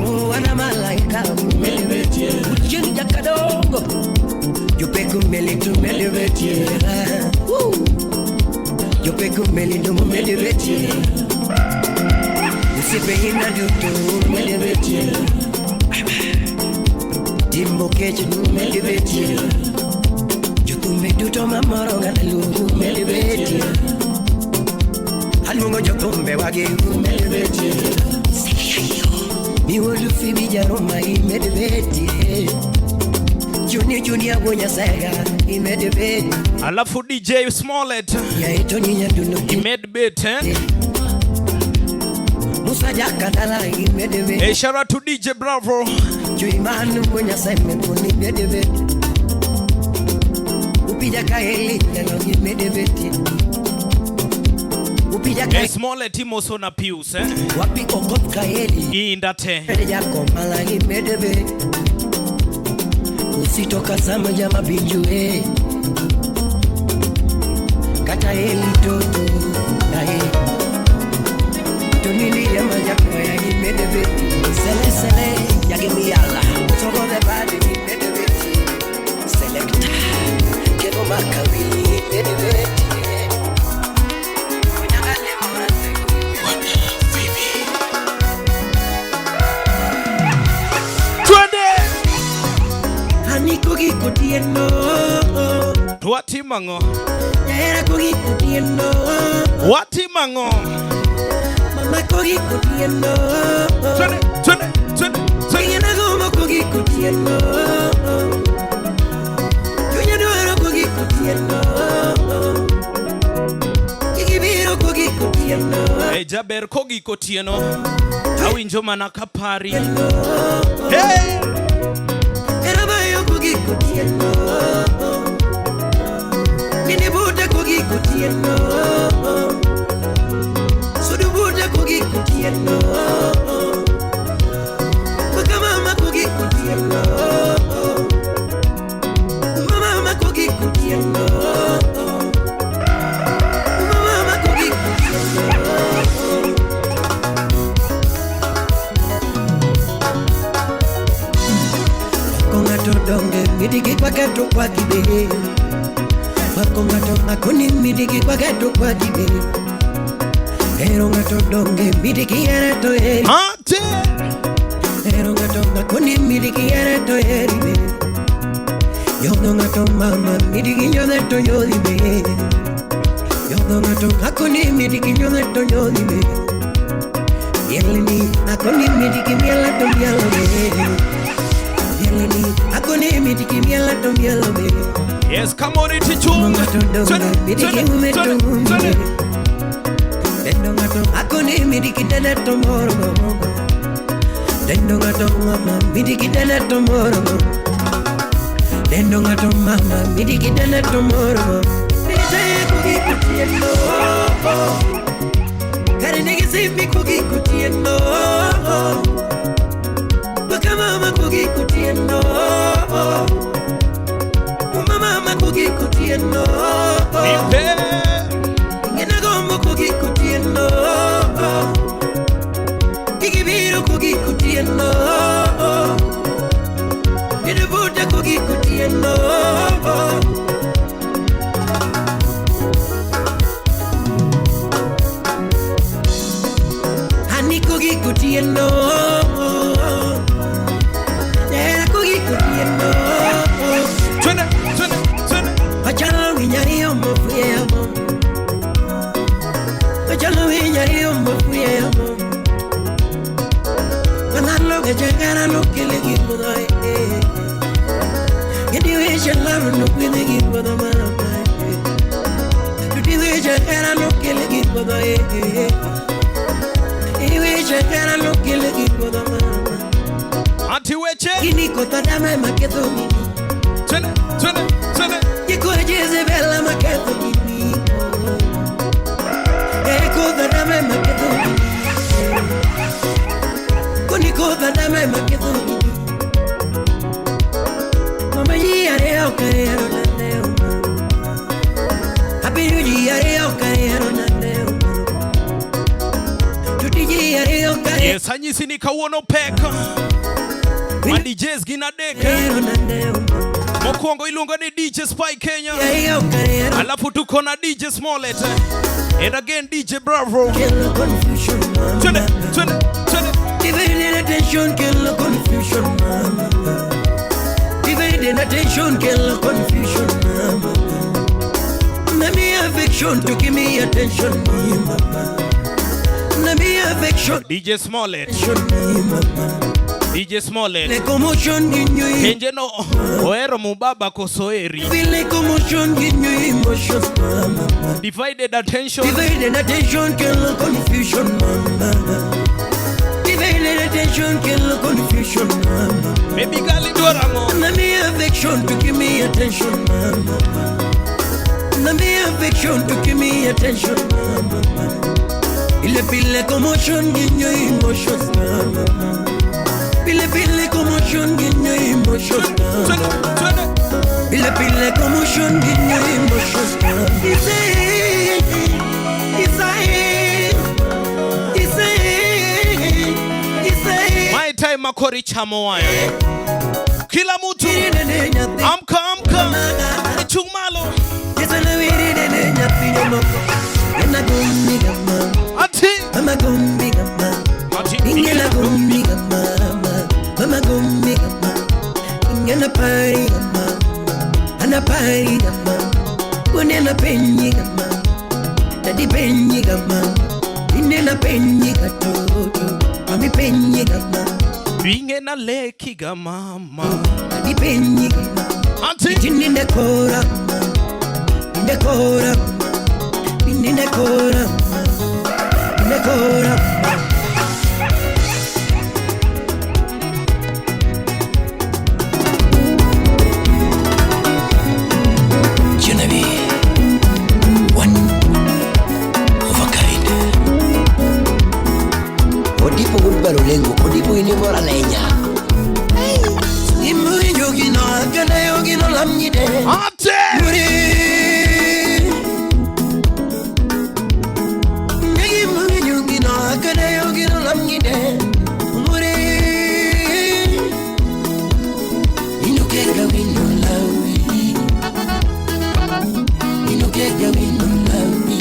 Oh, ana malaika umelebetie. Ucheni jakadogo. Jopeku meli tumelebetie. Woo. Jopeku meli tumelebetie. Usipe ina duto umelebetie. Timbo kech umelebetie. Jothumbe duto mamoro ng'alu umelebetie. Aluongo jothumbe wagi umelebetie. Miwuodu Phoebe Jaruma imedebetie. Junior Junior Gonya Sega imedebetie. Alafu DJ Smollett. Ya Tony Nyaduno Imedbet, eh? Musa Jakadala imedebetie. Hey, shout out to DJ Bravo. Juimanu Gonya Seme Kuni imedebetie. Upija Kaeli Nalo imedebetie. Upija Hey, Kaeli Smollett imoso na Pius, eh? Wapi Okot Kaeli. Indate. Yako mala imedebe. Usitoka sama jama binjue. Kata heli toto na he. Tonini ya majako ya imedebe. Sele sele yagimiala. Soko the body imedebe. Selecta. Kebo makawili imedebe. Kunyangale morate. Twende. Aniko gikotieno. To watimo ang'o? Jahera kogik otieno. Watimo ang'o? Mama kogik otieno. Twende, twende, twende, twende. Ing'ena gombo kogik otieno. Chunya dwaro kogik otieno. Kik ibiro kogik otieno. Hey, jaber kogik otieno. Awinjo mana kapari. Hey! Hera bayo kogik otieno. Nini buta kogik otieno. Sudu buta kogik otieno. Waka mama kogik otieno. Mama kogik otieno. Mama kogik otieno. Wako ng'ato donge midigi kwaketo kwa gibe. Wako ng'ato akoni midigi kwaketo kwa gibe. Ero ng'ato donge midigi ere to eri. Ate! Ero ng'ato akoni midigi ere to eri be. Yodho ng'ato mama midigi nyodhe to nyodhi be. Yodho ng'ato akoni midigi nyodhe to nyodhi be. Mielni akoni midigi miela to mielo be. Mielni akoni midigi miela to mielo be. Yes, come on, iti chung. Ng'ato donge Twende, midigi twende, ume to twende, ume. twende. Dendo ng'ato akoni midigi dada to moro go. Dendo ng'ato mama midigi dada to moro go. Dendo ng'ato mama midigi dada to moro go. Nitaye kogik otieno. Kare nigi simbi kogik otieno. Waka mama kogik otieno. Uma mama kogik otieno. Nipe. Ng'ena gombo kogik otieno. Kik ibiro kogik otieno. Nindo buta kogik otieno. Ani kogik otieno. Jahera kogik otieno. Twende, twende, twende. Achalo winy ariyo mofuye yamo. Achalo winy ariyo mofuye yamo. Manalo gachagara no kele gimodho eh. Gidi weche laro no kwedhe gimodho mama eh. Tuti weche hera no kele gimodho eh. Iweche hera no kele gimodho mama. Ati weche. Gini kotha dama ema ketho gini. Twende, twende, twende. Jiko Jezebel ema ketho gini. Eh, kotha dama ema ketho gini. Koni kotha dama ema ketho gini. Mama ji ariyo kariero nande uma. Abirio ji ariyo kariero nande uma. Tuti ji ariyo kariero Yes, anyisi ni kawuono pek. Ma DJs gin adek. nande uma. Mokwongo iluongo ni DJ Spy Kenya. Ariyo kariero Alafu tuko na DJ Smollett. And again DJ Bravo. kelo confusion mama. Twende, twende, twende. Divided attention kill confusion mama. Divided attention kill confusion mama. Let me affection to give me attention me mama. Let me affection DJ Smollett. me mama. DJ Smollett. Like commotion in you. Penje no ohero mubaba koso eri. Feel like commotion in your emotions mama. Divided attention. Divided attention kill confusion mama. Divided attention kill confusion mama. Baby girl idwaro ang'o? Let me affection to give me attention, mama. Let me affection to give me attention, mama. Ile pile commotion in your emotions, mama. Pile pile commotion in your emotions, mama. Twende, twende. Pile pile commotion in your emotions, mama. Isai, Isai, Isai, Isai. My time makori chamo waya. Kila mtu amka amka. Chung malo. Ati. Mama gombi gama, Ati. ingela gombi gama, mama gombi gama, ingela pari gama, ana pari gama, Unena penyi kama Daddy penyi kama Inena penyi katoto Mami penyi kama Binge na leki ga mama. Daddy penyi kama Auntie. Itininde kora Inde kora Ininde kora Inde kora. Genevieve, one of a kind. Odipo gudbaro lengo, odipo inibora lenya. Imuri yogino agana yogino lamnyide. Auntie. Muri. Imuri yogino agana yogino lamnyide. Muri. Inukega wino lawi. Inukega wino lawi.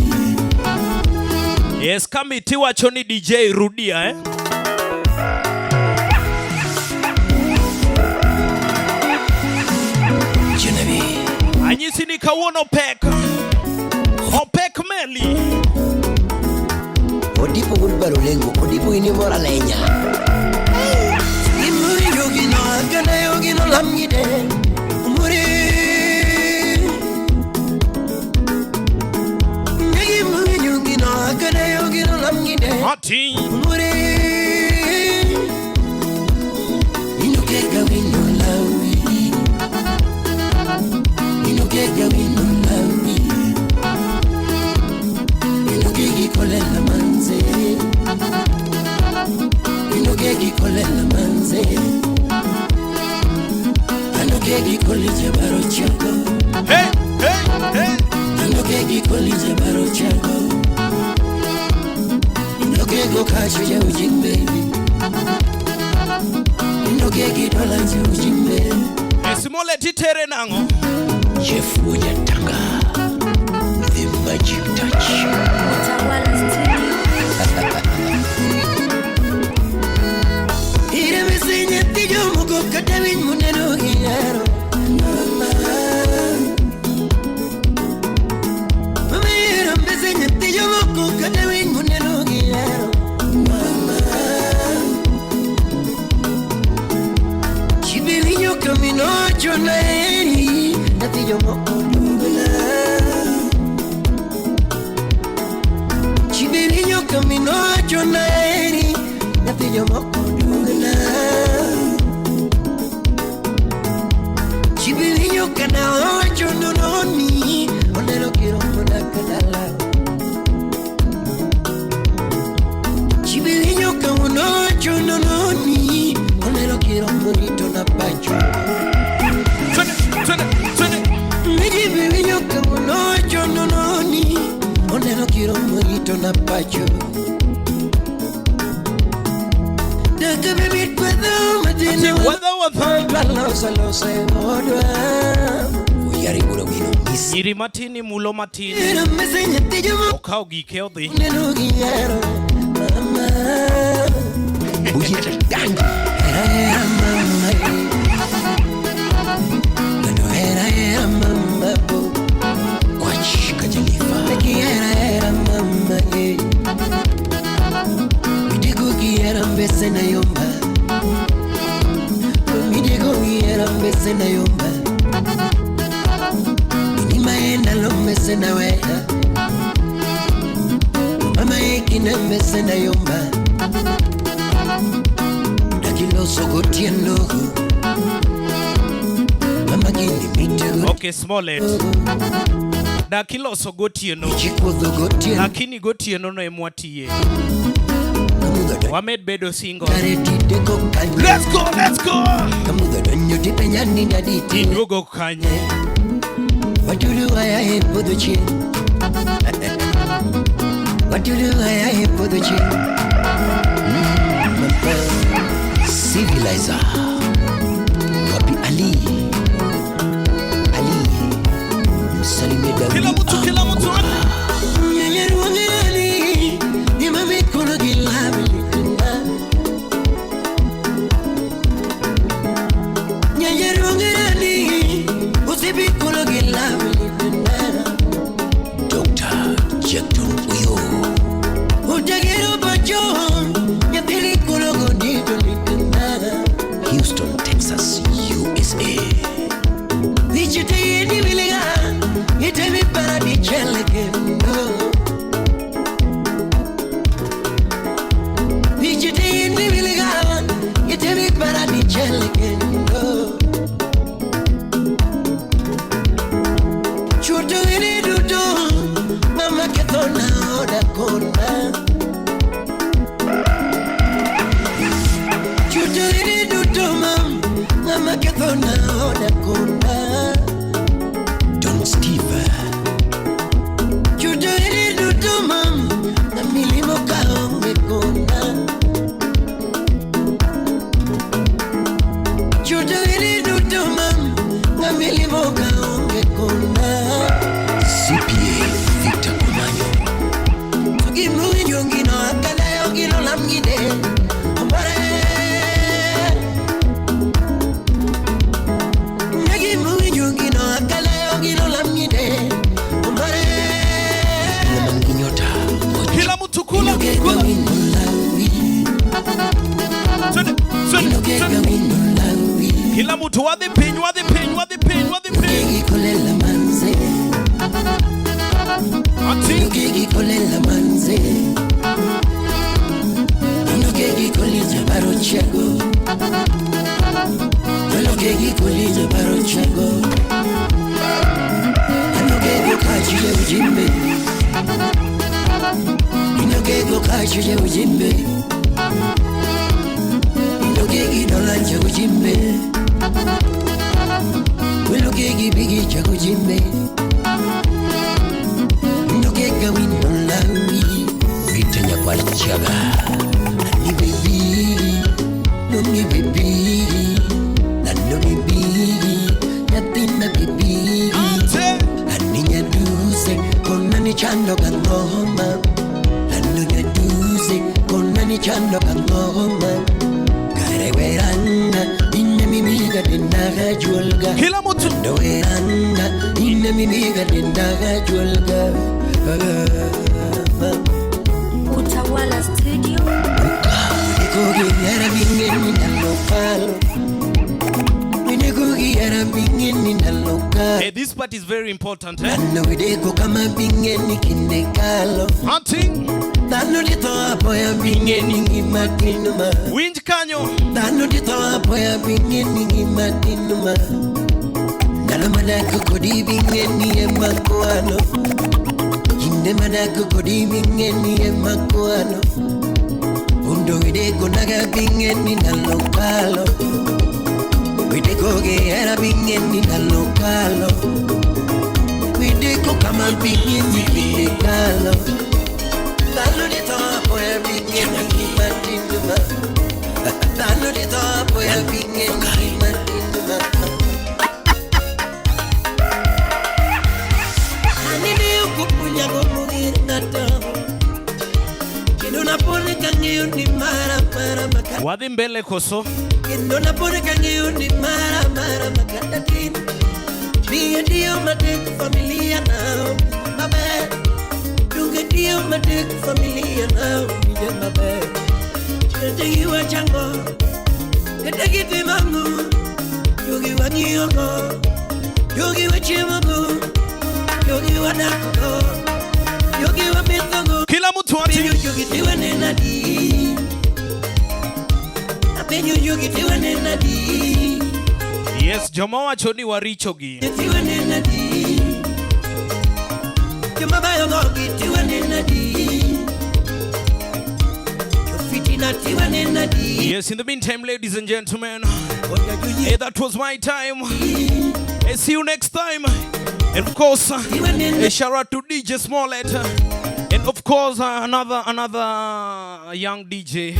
Yes, kamiti wacho ni DJ rudia eh. Genevieve, Anyisi ni kawuono pek. Opek meli. Odipo gudbaro lengo, odipo inibora lenya. Imuri yogino agana yogino lamnyide. Muri. Imuri yogino agana yogino lamnyide. Auntie. Muri. Inukega wino lawi. Inukega wino lawi. Inukegi kolela manze. Inukegi kolela manze. Anukegi kolije baro chako. Hey, hey, hey. Anukegi kolije baro chako. Inukego kacho ya ujimbe. Inukegi dola ya ujimbe. Esimole titere nang'o. Jeff Wonyatanga, the magic touch. Utawala Studio. Ire nyathi jomoko kata winy moneno gi nyaro. Mama. Mama ire mbese nyathi jomoko kata winy moneno gi nyaro. Mama. Chibilinyo kaminocho naeri nyathi jomoko dugna. Chibilinyo kaminocho naeri nyathi jomoko dugna. Chibilinyo kana ocho nononi oneno kiromo na kadala. Chibilinyo kawono ocho nononi oneno kiromo rito na pacho. Twende, twende, twende. Chibilinyo kawono ocho nononi oneno kiromo rito na pacho. Daka bebit kwedho matino Wadha wadha. Losa losa odwa. Uyaribura wino miss. Nyiri matini mulo matini. Ire mbese nyathi jomoko Okawo gike odhi. oneno gi nyaro. Mama. Bujita dangi. Era era mama. Kando era era mama bo. Kwach kajalifa. Peki era era mama eh. Midigo gi era mbese na yomba. Midigo gi era mbese na yomba. Minima enda lo mbese na wea. Mama ekina mbese na yomba. Dakiloso gotieno. Mama gini mitego. Okay, Smollett. Dakiloso gotieno. Chikuodho gotieno. Lakini gotieno no emwatiye. Kamudho donjo Wamed bedo single. kare tideko kanyo. Let's go, let's go. Kamudho donjo tipenja ni dadi tine. Iduogo kanye. Watulu aya e podho chieng'. Watulu aya e podho chieng'. Mama. Civilizer. Wapi Ali? Ali. Msalimie Daudi. Kila mtu, kila mtu. Nyenyeruangani, ima mikono gi lawi litenda. Nyenyeruangani, usipikono gi lawi litenda. twende. Kila mtu wadhi piny, wadhi piny, wadhi piny, wadhi piny. Ati. Chando kangoma Lando nyaduse Kona ni chando kangoma Kareweranga Inne mimiga dindaga julga Kila mtu Ndoweranga Inne mimiga dindaga julga Utawala Studio. Nikugiara bingeni nalokalo Nikugiara bingeni nalokalo Hey, this part is very important, eh? Nano wideko kama bingeni kindekalo Hunting. Dhano ditho apoya bingeni ngima tinuma Winj kanyo. Dhano ditho apoya bingeni ngima tinuma Ndalo madako kodi bingeni ema kwano Kinde madako kodi bingeni ema kwano Undo wideko naga bingeni ndalo kalo Wideko gera bingeni ndalo kalo Wideko kama bingeni kinde kalo Dhano ditho apoya bingeni ngima tinuma Dhano ditho apoya bingeni ngima tinuma Anene okupunya gomugir ng'ato Kendo napone kang'eyo ni mara mara makata Wadhi mbele koso. Kendo napone kang'eyo ni mara mara makata tin Miyo tiyo matek familia nao maber Duge tiyo matek familia nao winjo maber Kata giwachango Kata gitimango Jogi wang'iyogo Jogi wachiemogo Jogi wadakgo Jogi wamethogo Kila mtu ati. Apenjo jogi tiwanena di Apenjo jogi tiwanena di Yes, joma wacho ni waricho gi. Tiwanena di Joma bayo gogi tiwanena di Jofitina tiwanena di Yes, in the meantime, ladies and gentlemen, Oja juji hey, that was my time. Hey, see you next time. And of course, a shout out to DJ Smollett. And of course, another young DJ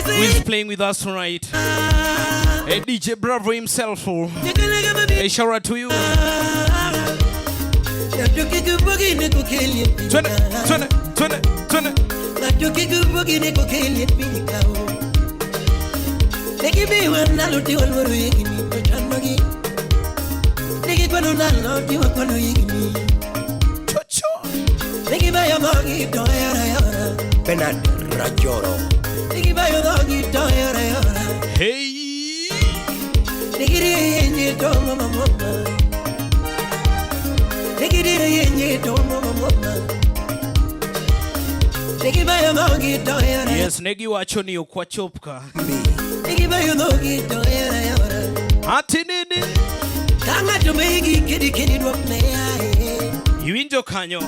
who is playing with us tonight. Hey, DJ Bravo himself. A shout out to you. Twende, twende, twende, twende. Chocho. Bernard Rajoro. Hey. Yes, negi wacho ni ok wachop ka. Ati nini? Iwinjo kanyo.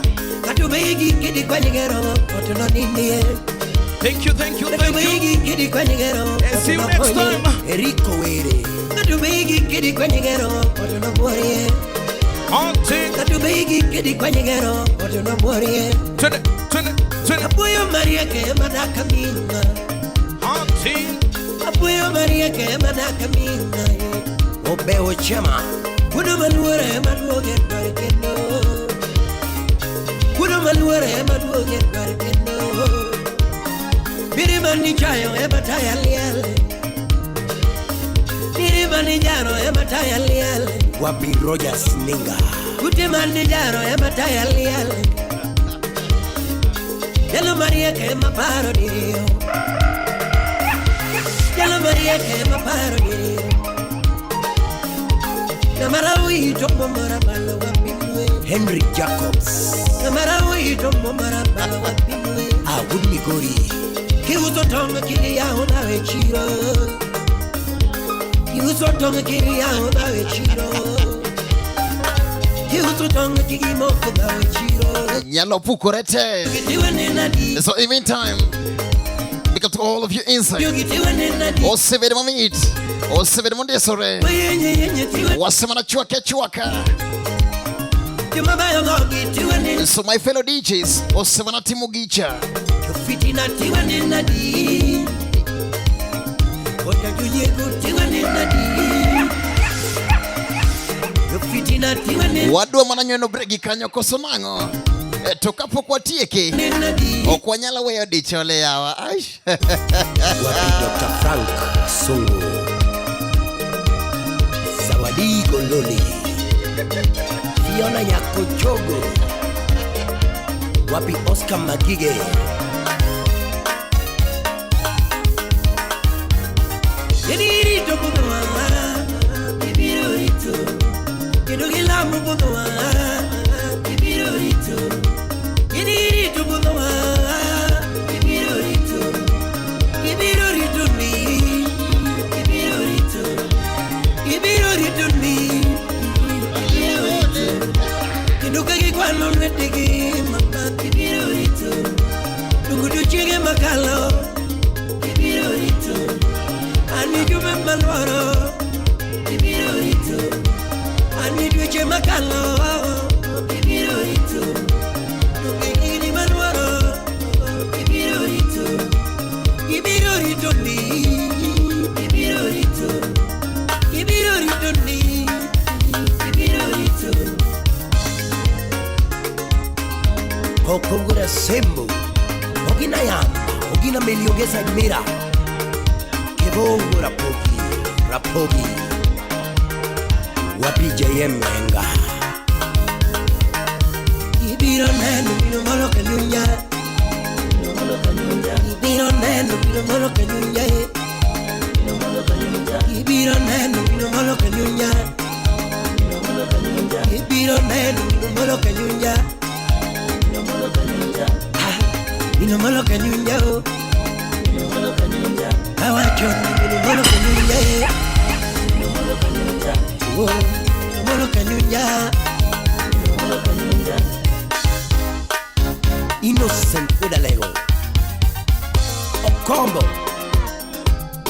Thank you, thank you, thank you. And see you next time. Eriko Were. Auntie. Twende, twende, twende. Apuyo Maria ke madaka minga Auntie. Apuyo Maria ke madaka minga Obeo Chema. Kuno maluore maduoge dwar kendo Kuno maluore maduoge dwar kendo Birima ni chayo ema taya liel Birima ni jaro ema taya liel Wapi Rogers Ninga. Kute man ni jaro ema taya liel Jalo Maria ke ma paro diriyo Jalo marieke maparo ni Namara wito momara balo wapimwe. Henry Jacobs. Namara wito momara balo wapimwe. Awud Migori. Kiuso tonga kiri yao nawe chiro. Kiuso tonga kiri yao nawe chiro. Kiuso tonga kiri moko nawe chiro. Nyalo pukore te. Gitiwe nena di. So in meantime, big up to all of you inside. Gitiwe nena di. Osebede mamit. Osebede mondesore. Yenye yenye tiwe. Wasemana chuaka chuaka. Jumabayo gogi tiwe nena. So my fellow DJs, osemana timugicha. Fitina tiwe nena di. Kota junyego tiwe nena di. Fitina tiwe nena. Wadwa mana nyweno bregi kanyo koso nang'o? To kapok watieke, Nena di. ok wanyalo weyo dichole yawa. Aish. Wapi Dr. Frank Sungu. Zawadi Gololi. Fiona Nyakochogo. Wapi Oscar Magige. Yenirito budwa. Ibiro rito. Kendo gilamu budwa. Ibiro rito. Yenirito budwa. Ibiro rito. Ibiro rito ni. Ibiro rito. Ibiro rito ni. Ibiro rito. Kendo kagikwano lwetegi mama. Ibiro rito. Dungu chiege makalo. Ibiro rito. Ani jumbe malwaro. Ibiro rito. Ani dweche makalo. Ibiro rito. Dungu gini malwaro. Ibiro rito. Ibiro rito ni. Ibiro rito. Ibiro rito ni. Ibiro rito. Kokogura Sembo. Ogina Yamba. Ogina Meliongeza Mira. Kebongo Rapogi. Rapogi. Wapi JM Enga. Ibiro neno biro molo kanyunya. Ibiro neno biro molo kanyunya. Ibiro neno biro molo kanyunya. Ibiro neno biro molo kanyunya. Ah, biro molo kanyunya oh. Awacho ni biro molo kanyunya. Oh, biro molo kanyunya. Innocent Udalego. Okombo.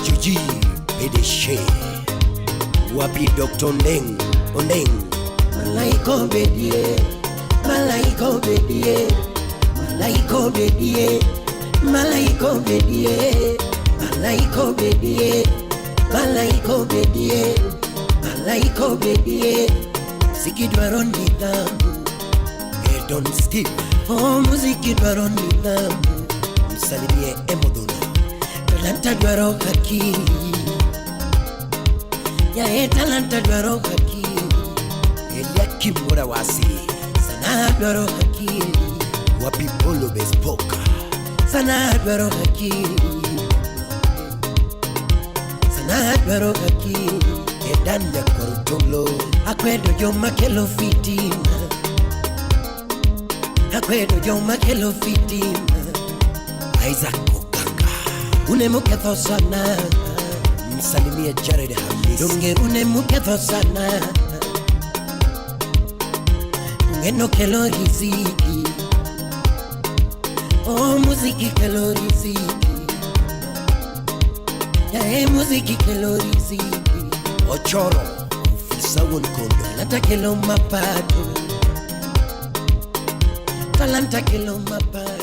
Juji PDG. Wapi Dr. Ndeng. Ondeng. Malaiko bedie, malaiko bedie, malaiko bedie, malaiko bedie, malaiko bedie, malaiko bedie, malaiko bedie. Muziki dwaro nidhamu, Edon Steve. oh muziki dwaro nidhamu. Msalimie Emodhuna. Talanta dwaro haki, yae talanta dwaro haki, Eliakim Murawasi. sanaa dwaro haki, Wapi Polo Bespoka. sanaa dwaro haki, sanaa dwaro haki. Edan Nyakorutolo. Akwedo joma kelo fitina, akwedo joma kelo fitina. Isaac Okanga. Une muketho sana, Msalimie Jared Hamisi. donge une muketho sana. Ungeno kelo riziki, oh muziki kelo riziki, yae muziki kelo riziki. Ochoro. Ofisa Wuon Kondo. Talanta kelo mapato, talanta kelo mapato.